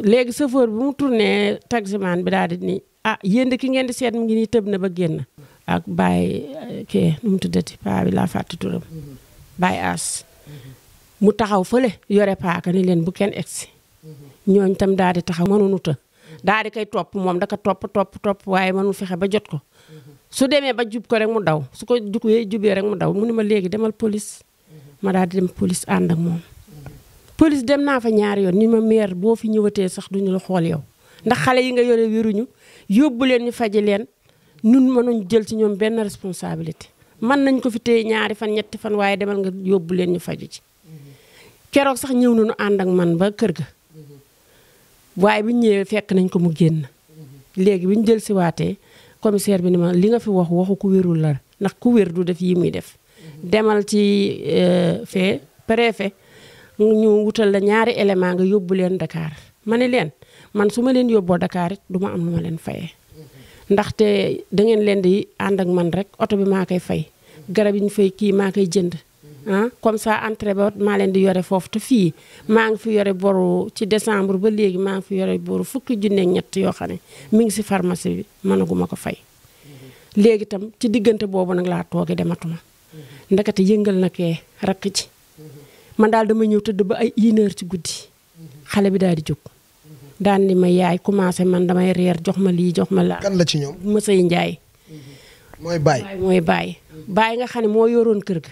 léegi chauffeur bi mu tourné taximan bi daal di ni ah yéen de ki ngeen di seet mu ngi nii tëb na ba génn ak Baye kii nu mu tuddati paa bi laa fàtte turam Baye As mu taxaw fële yore paaka ni leen bu kenn egsi ñooñ tam daal di taxaw mënuñu të daal di koy topp moom da ko topp waaye mënu fexe ba jot ko su demee ba jub ko rek mu daw su ko jubee rek mu daw mu ni ma léegi demal police ma daal di dem police ànd ak moom police dem naa fa ñaari yoon ni ma maire boo fi ñëwatee sax duñu la xool yow ndax xale yi nga yore wéruñu yóbbu leen ñu faji leen nun mënuñ jël ci ñoom benn responsabilité mën nañ ko fi téye ñaari fan ñetti fan waaye demal nga yóbbu leen ñu faju ci keroog sax ñëw nañu ànd ak man ba kër ga waaye bu ñu ñëwee fekk nañ ko mu génn léegi bi ñu jël si waatee commissaire bi ni ma li nga fi waxu ku wérul la ndax ku wér du def yi muy def demal ci fee préfet ñu wutal la ñaari élément nga yóbbu leen Dakar ma ne leen man su ma leen yóbboo Dakar it du ma am lu ma leen fayee ndaxte da ngeen leen di ànd ak man rek oto bi maa koy fay garab yi ñu fay kii maa koy jënd ah comme ça entrée ba maa leen di yore foofu te fii maa ngi fi yore boru ci décembre ba léegi maa ngi fi yore boru fukki junne ak ñett yoo xam ne mi ngi si pharmacie bi mënaguma ko fay léegi tam ci diggante boobu nag laa tooge dematuma ndekete yëngal na kee rakk ci man daal dama ñëw tëdd ba ay 1 heure ci guddi xale bi daal di jóg daan ni ma yaay commencé man damay reer jox ma lii jox ma laa. kan la ci ñoom. Mësay Njaay. mooy Baye. mooy Baye. Baye nga xam ne moo yoroon kër ga.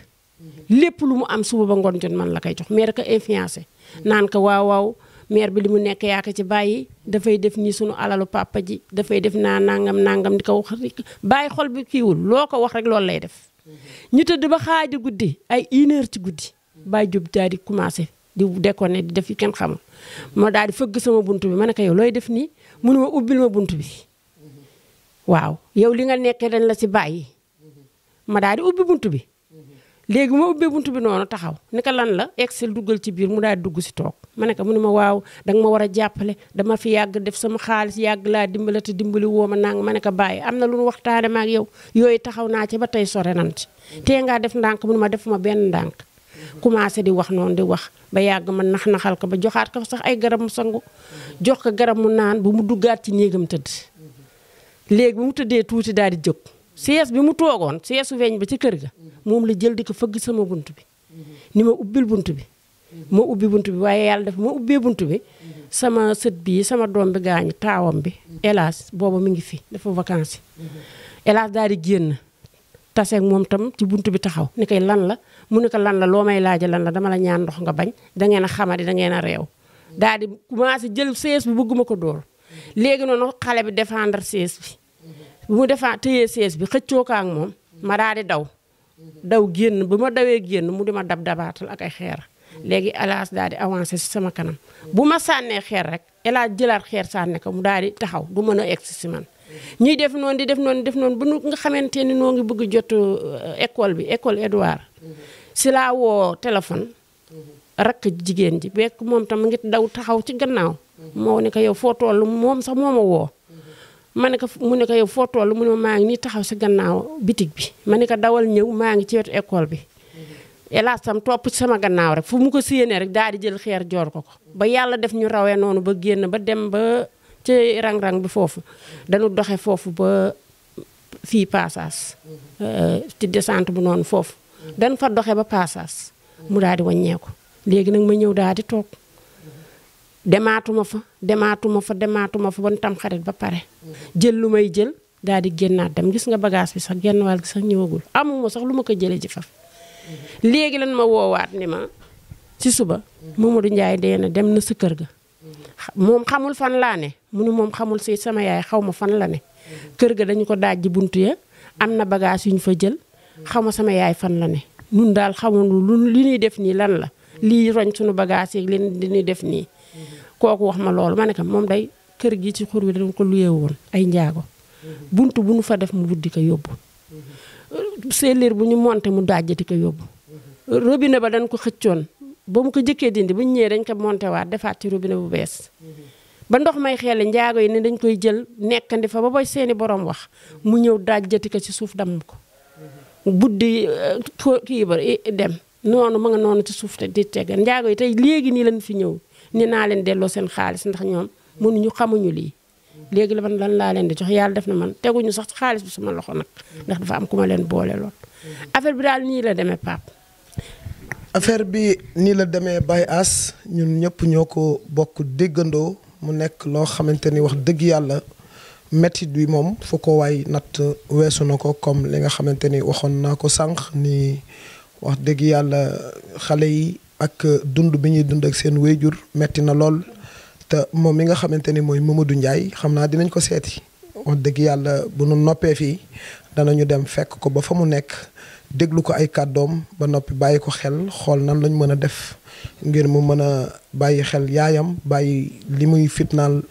lépp lu mu am suba ba ngoon jot man la koy jox maire ko influencé naan ko waaw maire bi li mu nekk yaa ko ci bàyyi dafay def nii sunu alalu papa ji dafay def naa nangam di ko wax Baye xol bi kiiwul loo ko wax rek loolu lay def. ñu tëdd ba xaaju guddi ay 1 heure ci guddi Baye Diop daal di commencé di déconné di def yi kenn xamul ma daal di fëgg sama buntu bi ma ne ko yow looy def nii mu ne ma ubbil ma buntu bi waaw yow li nga nekkee dañ la ci bàyyi ma daal di ubbi buntu bi léegi ma ubbee buntu bi noonu taxaw ne ko lan la excel duggal ci biir mu daal di dugg si toog ma ne ko mu ne ma waaw danga ma war a jàppale dama fi yàgg def sama xaalis yàgg laa dimbale te dimbali woo ma nang ma ne ko bàyyi am na lu nu waxtaane ma ak yow yooyu taxaw naa ci ba tey sore nanti tee ngaa def ndànk mu ne ma defuma benn ndànk commencé di wax noonu di wax ba yàgg ma naxal ko ba joxaat ko sax ay garab mu sangu jox ko garab mu naan ba mu duggaat ci néegam tëdd léegi bu mu tëddee tuuti daal di jóg siège bi mu toogoon siège weñ ba ci kër ga moom la jël di ko fëgg sama bunt bi ni ma ubbil bunt bi ma ubbi bunt bi waaye yàlla def ma ubbee bunt bi sama sët bii sama doom bi gaañu taawam bi hélas booba mi ngi fi dafa vacances hélas daal di génn taseeg moom tam ci bunt bi taxaw ni koy lan la mu ne ko lan la loo may laaja lan la dama la ñaan ndox nga bañ dangeen a xamadi dangeen a réew daal di commencé jël siège bi bëgguma ko dóor léegi noonu xale bi défendre siège bi bu mu defaa téyee siège bi xëccoo ko ak moom ma daal di daw génn ba ma dawee génn mu di ma dabaatal ak ay xeer léegi hélas daal di avancé si sama kanam bu ma sànnee xeer rek hélas jëlaat xeer sànne ko mu daal di taxaw du mën a egg si man ñuy def noonu di def noonu ba nu nga xamante ni noo ngi bëgg jot école bi école Edouard si laa woo téléphone rakk jigéen ji bekk moom tam ngi daw taxaw ci gannaaw moo ne ko yow foo toll moom sax moo ma woo ma ne ko mu ne ko yow foo toll mu ne maa ngi nii taxaw si gannaaw bitig bi ma ne ko dawal ñëw maa ngi ci wetu école bi hélas tam topp ci sama gannaaw rek fu mu ko séenee rek daal di jël xeer joor ko ba yàlla def ñu rawee noonu ba génn ba dem ba ci rang-rang bi foofu dañu doxe foofu ba fii passage ci descente bu noonu foofu dañ fa doxe ba passage mu daal di wàññeeku léegi nag ma ñëw daal di toog demaatuma fa ban tam xarit ba pare jël lu may jël daal di génnaat dem gis nga bagage bi sax genn wàll gi sax ñëwagul amuma sax lu ma ko jëlee ji faf léegi lan ma woowaat ni ma ci suba Mamadou Ndiaye dee na dem na sa kër ga moom xamul fan laa ne mu ne moom xamul si sama yaay xaw ma fan la ne kër ga dañu ko daaj ji buntu ya am na bagage yu ñu fa jël xaw ma sama yaay fan la ne nun daal xamul li ñuy def nii lan la lii roñ suñu bagage yi li ñuy def nii kooku wax ma loolu ma ne ko moom day kër gi ci xur wi dañ ko luyee woon ay njaago buntu bu nu fa def mu buddi ko yóbbu sellir bu ñu monté mu dajjati ko yóbbu robinet ba dañ ko xëccoon ba mu ko jëkkee dindi bu ñu ñëwee dañ ko monté waat defaat ci robinet bu bees ba ndox may xeele njaago yi ne dañ koy jël nekkandi fa ba boy seeni borom wax mu ñëw dajjati ko ci suuf damm ko buddi kii ba dem noonu ma nga noonu ci suuf te di teggal njaago yi tey léegi nii lañ fi ñëw ni naa leen delloo seen xaalis ndax ñoom mënuñu xamuñu lii léegi la man lan laa leen di jox yàlla def na man teguñu sax xaalis bi sama loxo nag ndax dafa am ku ma leen boole lool affaire bi daal nii la demee Pape. affaire bi nii la demee Baye Ass ñun ñëpp ñoo ko bokk déggandoo mu nekk loo xamante ni wax dëgg yàlla métit bi moom fu ko waay natt weesu na ko comme li nga xamante ni waxoon naa ko sànq ni wax dëgg yàlla xale yi ak dund bi ñuy dund ak seen wéyjur metti na lool te moom mi nga xamante ni mooy Mamadou Ndiaye xam naa dinañ ko seeti wax dëgg yàlla bu nu noppee fii danañu dem fekk ko ba fa mu nekk déglu ko ay kàddoom ba noppi bàyyi ko xel xool nan lañ mën a def ngir mu mën a bàyyi xel yaayam bàyyi li muy fitnaal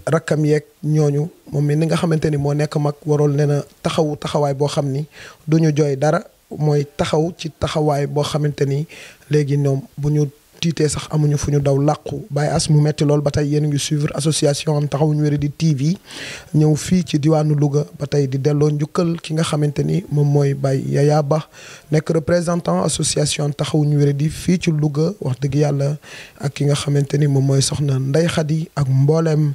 rakkam yeeg ñooñu moom mi ni nga xamante ni moo nekk mag waroon leen a taxawaay boo xam ni duñu jooy dara mooy taxaw ci taxawaay boo xamante ni léegi ñoom bu ñu tiitee sax amuñu fu ñu daw làqu Baye As mu metti lool ba tey yéen ngi suivre association Taxawu ñu wéradi TV ñëw fii ci diwaanu Louga ba tey di delloo njukkal ki nga xamante ni moom mooy Baye Yaya Ba nekk représentant association Taxawu ñu wéradi fii ci Louga wax dëgg yàlla ak ki nga xamante ni moom mooy soxna Ndeye Khady ak mbooleem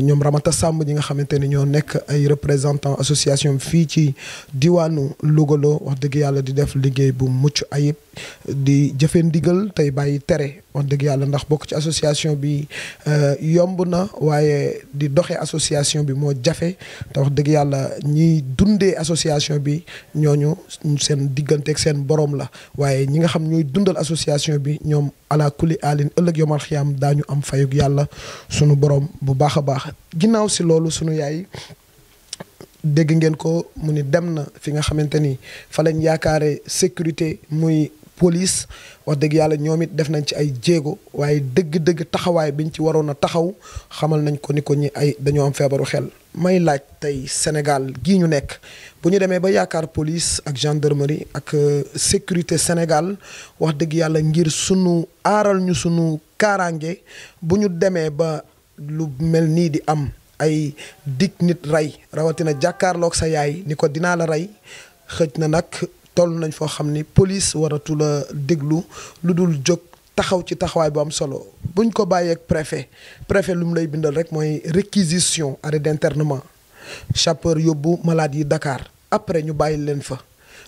ñoom Ramata Samb ñi nga xamante ni ñoo nekk ay représentant association fii ci diwaanu Louga loo wax dëgg yàlla di def liggéey bu mucc ayib di jëfe ndigal tey bàyyi tere wax dëgg yàlla ndax bokk ci association bi yomb na waaye di doxee association bi moo jafe te wax dëgg yàlla ñiy dundee association bi ñooñu seen diggante ak seen borom la waaye ñi nga xam ñooy dundal association bi ñoom ala kulli alin ëllëg yomal xiyaam daañu am fayug yàlla sunu borom bu baax a baax ginnaaw si loolu sunu yaay dégg ngeen ko mu ni dem na fi nga xamante ni fa lañ yaakaare sécurité muy police wax dëgg yàlla ñoom it def nañ ci ay jéego waaye dëgg-dëgg taxawaay biñ ci waroon a taxaw xamal nañ ko ni ko ñi ay dañoo am feebaru xel may laaj tey Sénégal gii ñu nekk bu ñu demee ba yaakaar police ak gendarmerie ak sécurité Sénégal wax dëgg yàlla ngir sunu aaral ñu sunu kaaraange bu ñu demee ba lu mel nii di am ay dig nit rey rawatina jàkkaarloog sa yaay ni ko dinaa la rey xëj na nag toll nañ foo xam ni police waratu la déglu lu dul jóg taxaw ci taxawaay bu am solo buñ ko bàyyeeg préfet lu mu lay bindal rek mooy réquisition arrêt d'internement chauffeur yóbbu malade yi Dakar après ñu bàyyi leen fa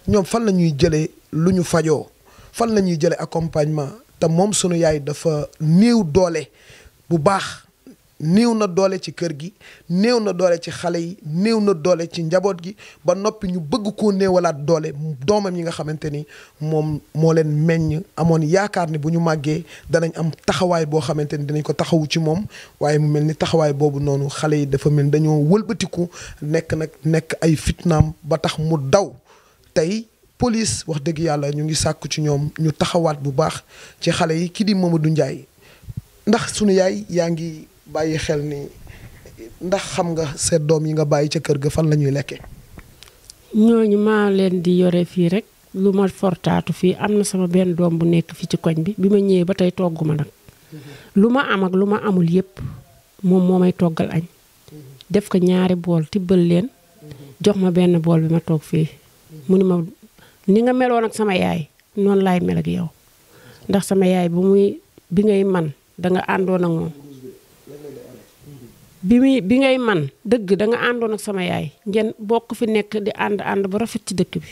ñoom fan la ñuy jëlee lu ñu fajoo fan la ñuy jëlee accompagnement te moom sunu yaay dafa néew doole bu baax néew na doole ci kër gi néew na doole ci xale yi néew na doole ci njaboot gi ba noppi ñu bëgg koo néewalaat doole doomam yi nga xamante ni moom moo leen meññ amoon yaakaar ni bu ñu màggee danañ am taxawaay boo xamante ni dinañ ko taxawu ci moom waaye mu mel ni taxawaay boobu noonu xale yi dafa mel ni dañoo wëlbatiku nekk ay fitnaam ba tax mu daw tey police wax dëgg yàlla ñu ngi sàkku ci ñoom ñu taxawaat bu baax ci xale yi ki di Mamadou Ndiaye ndax sunu yaay yaa ngi bàyyi xel ni ndax xam nga seet doom yi nga bàyyi ca kër ga fan la ñuy lekkee. ñooñu maa leen di yore fii rek lu ma fortaatu fii am na sama benn doom bu nekk fii ci koñ bi ma ñëwee ba tey togg ma nag lu ma am ak lu ma amul yépp moom moo may toggal añ def ko ñaari bool tibbal leen jox ma benn bool bi ma toog fii mu ni ma ni nga meloon ak sama yaay noonu laay mel ak yow ndax sama yaay bi ngay man danga àndoon ak moom bi ngay man dëgg da nga àndoon ak sama yaay ngeen bokk fi nekk di ànd ba rafet ci dëkk bi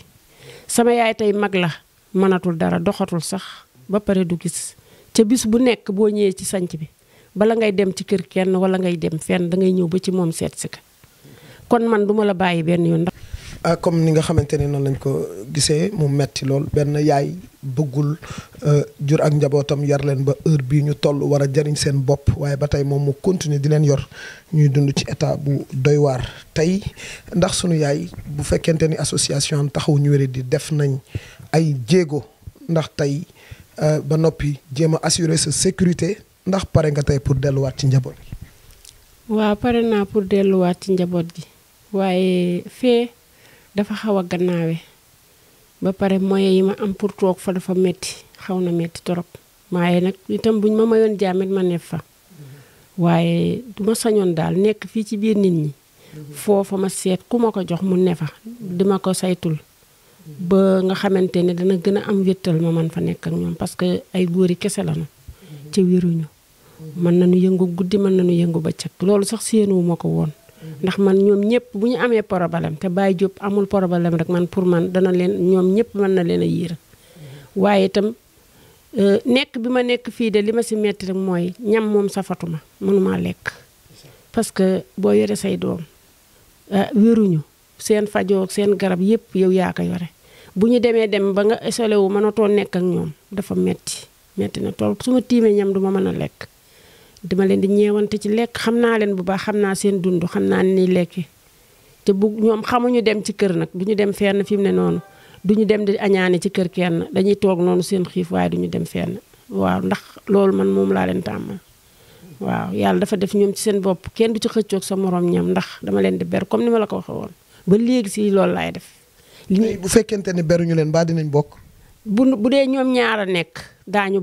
sama yaay tey mag la mënatul dara doxatul sax ba pare du gis ca bis bu nekk boo ñëwee ci sanc bi bala ngay dem ci kër kenn wala ngay dem fenn da ngay ñëw ba ci moom seet si ka kon man duma la bàyyi benn yoon ndax comme ni nga xamante ne noonu lañ ko gisee mu metti lool benn yaay bëggul jur ak njabootam yar leen ba heure bii ñu toll war a jariñ seen bopp waaye ba tey moom mu continuer di leen yor ñuy dund ci état bu doy waar tey ndax sunu yaay bu fekkente ni association Taxawu ñu wéradi di def nañ ay jéego ndax tey ba noppi jéem a assurer sa sécurité ndax pare nga tey pour delluwaat ci njaboot gi. waaw pare naa pour delluwaat ci njaboot gi waaye fee dafa xaw a gannaawe ba pare moyen yi ma am pour toog fa dafa metti xaw na metti torop waaye nag itam buñ ma mayoon jàmmet ma ne fa waaye du ma sañoon daal nekk fii ci biir nit ñi foofa ma seet ku ma ko jox mu ne fa dima ko saytul ba nga xamante ne dana gën a am wéttal ma man fa nekk ak ñoom parce que ay góori kese la ñu ca wéruñu mën nañu yëngu guddi mën nañu yëngu bëccëg loolu sax séenuwu ma ko woon ndax man ñoom ñëpp bu ñu amee problème te Baye Diop amul problème rek man pour man dana leen ñoom ñëpp mën na leen a yiir waaye itam nekk bi ma nekk fii de li ma si metti rek mooy ñam moom safatuma mënuma lekk parce que boo yore say doom wéruñu seen fajoo seen garab yëpp yow yaa ko yore bu ñu demee dem ba nga isolé wu mënatoo nekk ak ñoom dafa metti na tool su ma tiimee ñam du ma mën a lekk dama leen di ñeewante ci lekk xam naa leen bu baax xam naa seen dund xam naa ni lekki te bu ñoom xamuñu dem ci kër nag duñu dem fenn fi mu ne noonu duñu dem di añaane ci kër kenn dañuy toog noonu seen xiif waaye duñu dem fenn waaw ndax loolu man moom laa leen tàmmal waaw yàlla dafa def ñoom ci seen bopp kenn du ci xëccoog sa morom ñam ndax dama leen di ber comme ni ma la ko waxee woon ba léegi si loolu laay def. bu fekkente ne beruñu leen ba dinañ bokk. bu dee ñoom ñaar a nekk daanu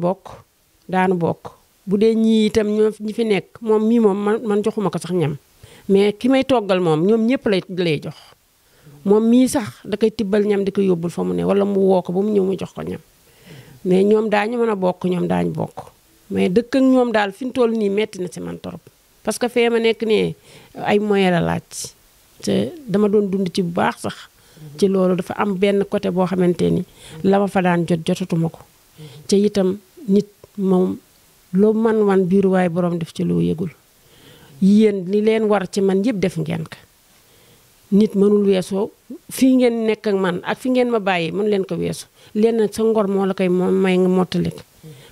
bokk bu dee ñii itam ñoo ñi fi nekk moom mii moom man joxuma ko sax ñam mais ki may toggal moom ñoom ñëpp lay jox moom mii sax da koy tibbal ñam di ko yóbbul fa mu ne wala mu woo ko ba mu ñëw mu jox ko ñam mais ñoom daañu mën a bokk ñoom daañu bokk mais dëkk ak ñoom daal fi mu toll nii metti na ci man torop parce que fee ma nekk nii ay moyen la laaj te dama doon dund ci bu baax sax ci loolu dafa am benn côté boo xamante ni la ma fa daan jotatuma ko te itam nit moom loo man wan biiru waaye borom def ci loo yëgul yéen li leen war ci man yëpp def ngeen ko nit mënul weesoo fii ngeen nekk ak man ak fi ngeen ma bàyyi mën leen ko weesu leen nag sa ngor moo la koy may nga mottali ko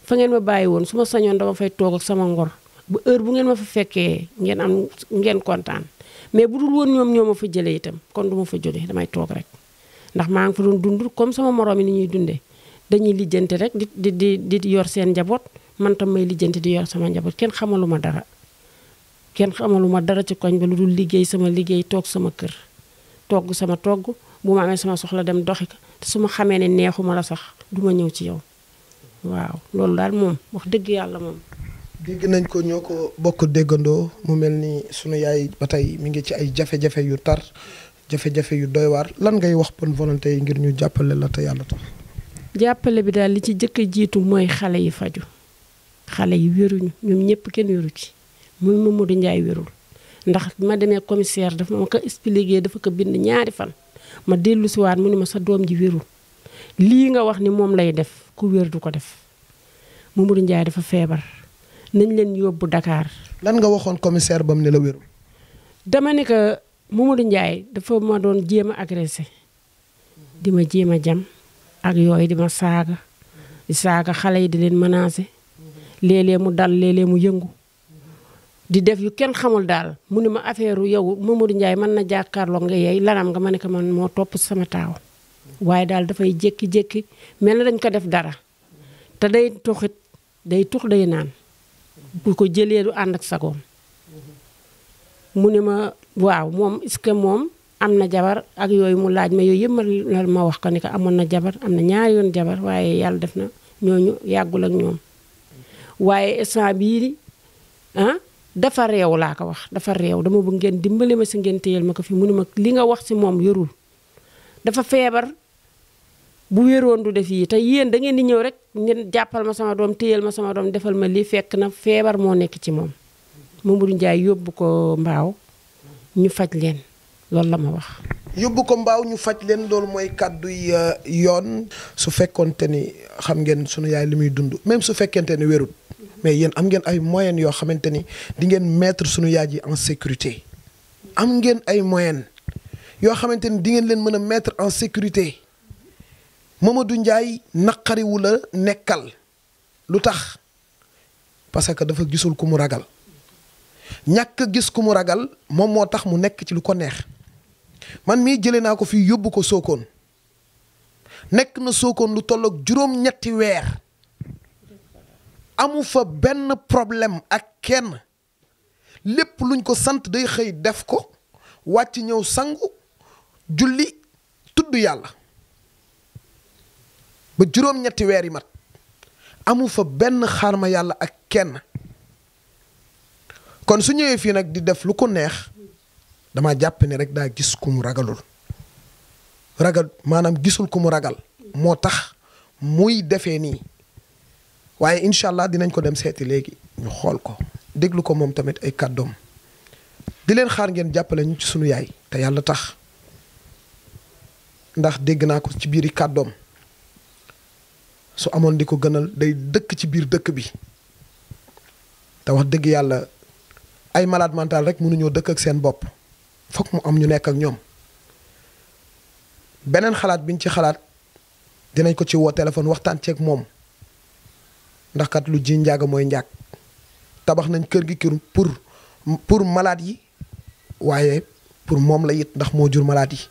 fa ngeen ma bàyyi woon su ma sañoon dama fay toog ak sama ngor bu heure bu ngeen ma fa fekkee ngeen kontaan mais bu dul woon ñoo ma fa jëlee itam kon du ma fa jóge damay toog rek ndax maa ngi fa doon dund comme sama morom yi ni ñuy dundee dañuy lijjanti rek di yor seen njaboot man tam may lijjanti di yor sama njaboot kenn xamaluma dara ci koñ ba lu dul liggéey sama liggéey toog sama kër togg sama togg bu ma amee sama soxla dem doxi ko te su ma xamee ne neexuma la sax du ma ñëw ci yow waaw loolu daal moom wax dëgg yàlla moom. dégg nañ ko ñoo ko bokk déggandoo mu mel ni sunu yaay ba tey mi ngi ci ay jafe-jafe yu tar jafe-jafe yu doy waar lan ngay wax bonne volonté yi ngir ñu jàppale la te yàlla tax. jàppale bi daal li ci jëkk a jiitu mooy xale yi faju xale yi wéruñu ñoom ñëpp kenn wéru ci muy Mamadou Ndiaye wérul ndax ma demee commissaire dafa ma ko expliqué dafa ko bind ñaari fan ma dellu si waat mu ne ma sa doom ji wérul lii nga wax ni moom lay def ku wér du ko def Mamadou Ndiaye dafa feebar nañ leen yóbbu Dakar. lan nga waxoon commissaire ba mu ne la wérul. dama ne que Mamadou Ndiaye dafa ma doon jéem a agressé di ma jéem a jam ak yooyu di ma saaga di saaga xale yi di leen menacé léeg-léeg mu dal léeg-léeg mu yëngu di def yu kenn xamul daal mu ne ma affaire yow Mamadou Ndiaye mën na jàkkaarloo nga yeey lanam nga ma ne ko man moo topp sama taaw waaye daal dafay jékki-jékki mel na dañ ko def dara te day tuxit day tux day naan bu ko jëlee du ànd ak sagoom mu ne ma waaw moom est-ce que moom am na jabar ak yooyu mu laaj ma yooyu yëpp ma wax ko ni ko amoon na jabar am na ñaari yoon jabar waaye yàlla def na ñooñu yàggul ak ñoom waaye instant bii dafa réew laa ko wax dafa réew dama bëgg ngeen dimbali ma si ngeen téyel ma ko fi mu ne ma li nga wax si moom yorul dafa feebar bu wéroon du def yi te yéen da ngeen di ñëw rek ngeen jàppal ma sama doom téyel ma sama doom defal ma lii fekk na feebar moo nekk ci moom Mamadou Ndiaye yóbbu ko mbaaw ñu faj leen loolu la ma wax. yóbbu ko mbaaw ñu faj leen loolu mooy kàdduy yoon su fekkonte ni xam ngeen sunu yaay li muy dund même su fekkente ni wérut mais yéen am ngeen ay moyens yoo xamante ni di ngeen mettre sunu yaay ji en sécurité am ngeen ay moyens yoo xamante ni di ngeen leen mën a mettre en sécurité Mamadou Ndiaye naqariwu la nekkal lu tax parce que dafa gisul ku mu ragal ñàkk gis ku mu ragal moom moo tax mu nekk ci lu ko neex man mii jëlee naa ko fii yóbbu ko Sokone nekk na Sokone lu tolloog juróom-ñetti weer amu fa benn problème ak kenn lépp luñ ko sant day xëy def ko wàcc ñëw sangu julli tudd yàlla ba juróom-ñetti weer yi mat amu fa benn xaarma yàlla ak kenn kon su ñëwee fii nag di def lu ko neex dama jàpp ne rek daa gis ku mu ragalul ragal maanaam gisul ku mu ragal moo tax muy defee nii waaye incha allah dinañ ko dem seeti léegi ñu xool ko déglu ko moom tamit ay kàddoom di leen xaar ngeen jàppale ñu ci sunu yaay te yàlla tax ndax dégg naa ko ci biiri kàddoom su amoon di ko gënal day dëkk ci biir dëkk bi te wax dëgg yàlla ay malade mental rek mënuñoo dëkk ak seen bopp fokk mu am ñu nekk ak ñoom beneen xalaat biñ ci xalaat dinañ ko ci woo téléphone waxtaan ceeg moom ndax kat lu ji njaaga mooy njaag tabax nañ kër gi pour malade yi waaye pour moom la it ndax moo jur malade yi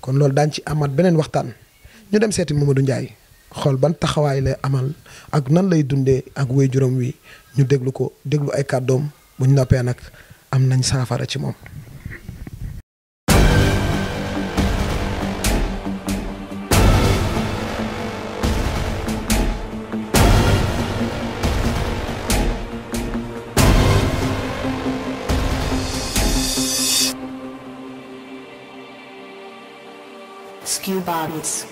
kon loolu daañ ci amaat beneen waxtaan ñu dem seeti Mamadou Ndiaye xool ban taxawaay lay amal ak nan lay dundee ak waajuram wi ñu déglu ay kàddoom bu ñu noppee nag am nañ saafara ci moom. Skew Bodies.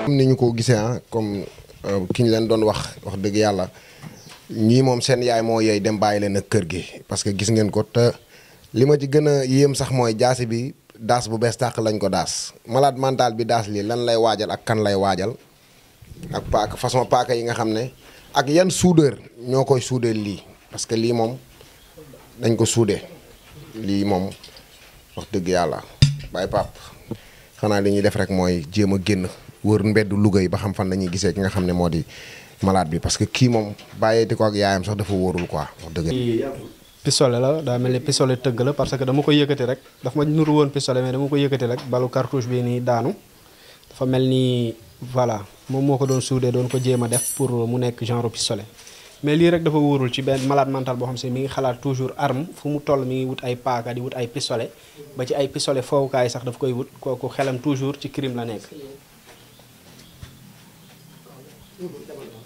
ni ñu ko gisee comme ki ñu leen doon wax dëgg yàlla ñii moom seen yaay moo yey dem bàyyi leen ak kër gi parce que gis ngeen ko te li ma ci gën a yéem sax mooy jaasi bi daas bu bees tàq lañ ko daas malade mental bi daas lii lan lay waajal ak kan lay waajal ak paaka façon paaka yi nga xam ne ak yan soudeur ñoo koy soudé lii parce que lii moom dañ ko soudé lii moom wax dëgg yàlla bàyyi pap xanaa li ñuy def rek mooy jéem a génn wër mbeddu Louga yi ba xam fan la ñuy gisee ki nga xam ne moo di malade bi parce que kii moom bàyyeeti ko ak yaayam sax dafa wóorul quoi wax dëgg. pistolet la daa mel ni pistolet tëgg la parce que dama ko yëkkati rek dafa ma nuru woon pistolet mais dama ko yëkkati rek balu cartouche bi nii daanu dafa mel ni voilà moom moo ko doon soudé doon ko jéem a def pour mu nekk genre pistolet. mais lii rek dafa wóorul ci benn malade mental boo xam si mi ngi xalaat toujours arme fu mu toll mi ngi wut ay paaka di wut ay pistolet ba ci ay pistolet foowukaay sax daf koy wut kooku xelam toujours ci crime la nekk.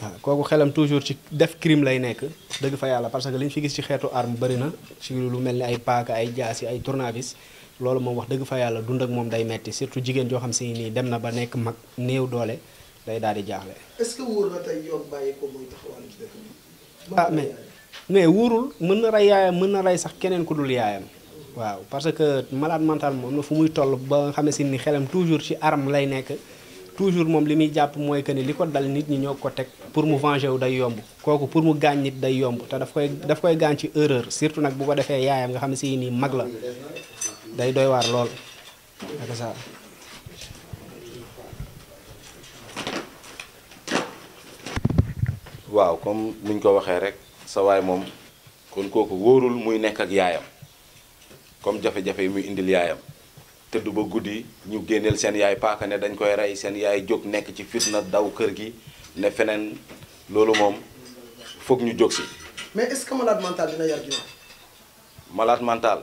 waaw kooku xelam toujours ci def crime lay nekk dëgg fa yàlla parce que li ñu fi gis ci xeetu arme bari na ci lu mel ni ay paaka ay jaasi ay tournevis loolu moom wax dëgg fa yàlla dund ak moom day metti surtout jigéen joo xam si nii dem na ba nekk mag néew doole day daal di jaaxle. est-ce que wóor na tey yoon bàyyi ko muy taxawal ci dëkk bi. ah mais wóorul mën na rey yaayam mën na rey sax keneen ku dul yaayam waaw parce que malade mental moom na fu muy toll ba nga xam ne si ni xelam toujours ci arme lay nekk. toujours moom li muy jàpp mooy que ni li ko dal nit ñi ñoo ko teg pour mu venger wu day yomb kooku pour mu gaañ nit day yomb te daf koy gaañ ci erreur surtout nag bu ko defee yaayam nga xam ne si nii mag la day doy waar lool ak ça. waaw comme niñ ko waxee rek sa waay moom kon kooku wóorul muy nekk ak yaayam comme jafe-jafe yi muy indil yaayam. tëdd ba guddi ñu génneel seen yaay paaka ne dañ koy rey seen yaay jóg nekk ci fitna daw kër gi ne feneen loolu moom foog ñu jóg si. mais est-ce que malade mental dina yar ginaar. malade mental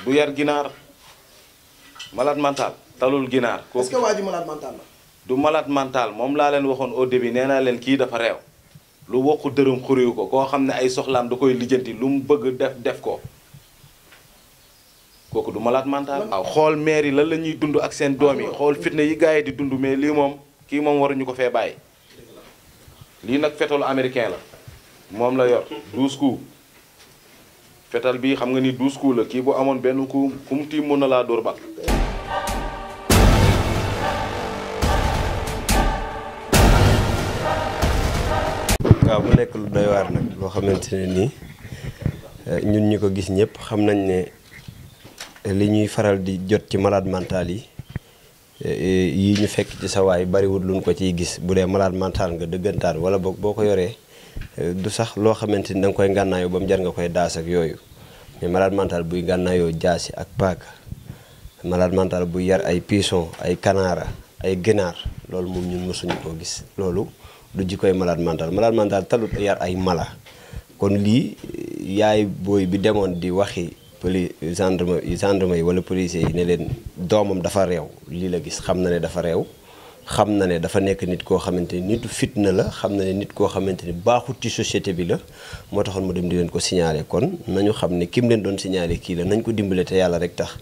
du yar ginaar malade mental talul ginaar. est-ce que waa ji malade mental la. du malade mental moom laa leen waxoon au début nee naa leen kii dafa réew lu wokku dërëm xuriwu ko koo xam ne ay soxlaam da koy lijjanti lu mu bëgg def ko. kooku du malade mental. waaw xool maire yi lan la ñuy dund ak seen doom yi xool fitna yi gars yi di dund mais lii moom kii moom waruñu ko fee bàyyi lii nag fetalu américain la moom la yor 12 coups fetal bi xam nga ni 12 coups la kii bu amoon benn coup ku mu tiim mën na laa dóor bal. waaw mu nekk lu doy waar nag loo xamante ne nii ñun ñi ko gis ñëpp xam nañ ne. li ñuy faral di jot ci malade mental yi ñu fekk ci sa waay bariwul luñ ko ciy gis bu dee malade mental nga dëggantaan wala boog boo ko yoree du sax loo xamante ni da nga koy ngànnaayoo ba mu jar nga koy daas ak yooyu mais malade mental buy ngànnaayoo jaasi ak paaka malade mental buy yar ay pigeon ay kanaara ay ginaar loolu moom ñun mësuñu koo gis loolu du jikkoy malade mental talut yar ay mala kon lii yaay booy bi demoon di waxi gendarme yi wala policier yi ne leen doomam dafa réew lii la gis xam na ne dafa réew xam na ne dafa nekk nit koo xamante ni nitu fitna la xam na ne nit koo xamante ni baaxut ci société bi la moo taxoon mu dem di leen ko signaler kon nañu xam ne kim leen doon signaler kii la nañ ko dimbale te yàlla rek tax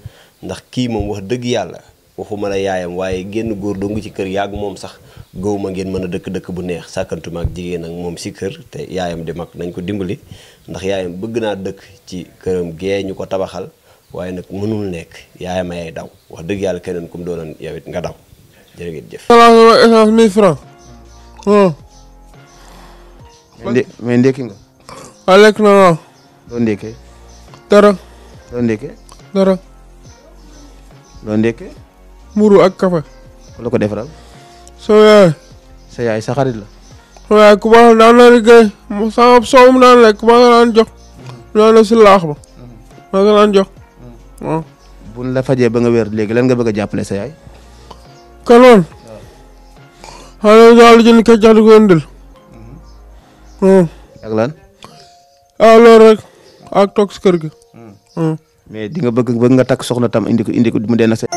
ndax kii moom wax dëgg yàlla waxuma la yaayam waaye génn góor doo ngi ci kër yàgg moom sax gëwuma ngeen mën a dëkk bu neex sàkkantuma ak jigéen ak moom si kër te yaayam di mag nañ ko dimbali ndax yaayam bëgg naa dëkk ci këram gee ñu ko tabaxal waaye nag mënul nekk yaayam ayay daw wax dëgg yàlla keneen kum doonoon yow it nga daw jërë ngeen jëf. essence 1000 francs. mais ndékki nga. waaw lekk na waaw. doo ndékkee. dara. doo ndékkee. dara. doo ndékkee. mburu ak kafe. ku la ko defaral. soo yaay. sa yaay sa xarit la. soo yaay ku baax daan na liggéey sama soow mu daan lekk maa nga daan jox. loolu si laax ba. maa nga daan jox. waaw. buñ la fajee ba nga wér léegi lan nga bëgg a jàppale sa yaay. kanoon. xale daal jënd keccax di ko indil. ak lan. loolu rek ak toog si kër gi. mais di nga bëgg nga takk soxna tam indi ko mu dee na sa.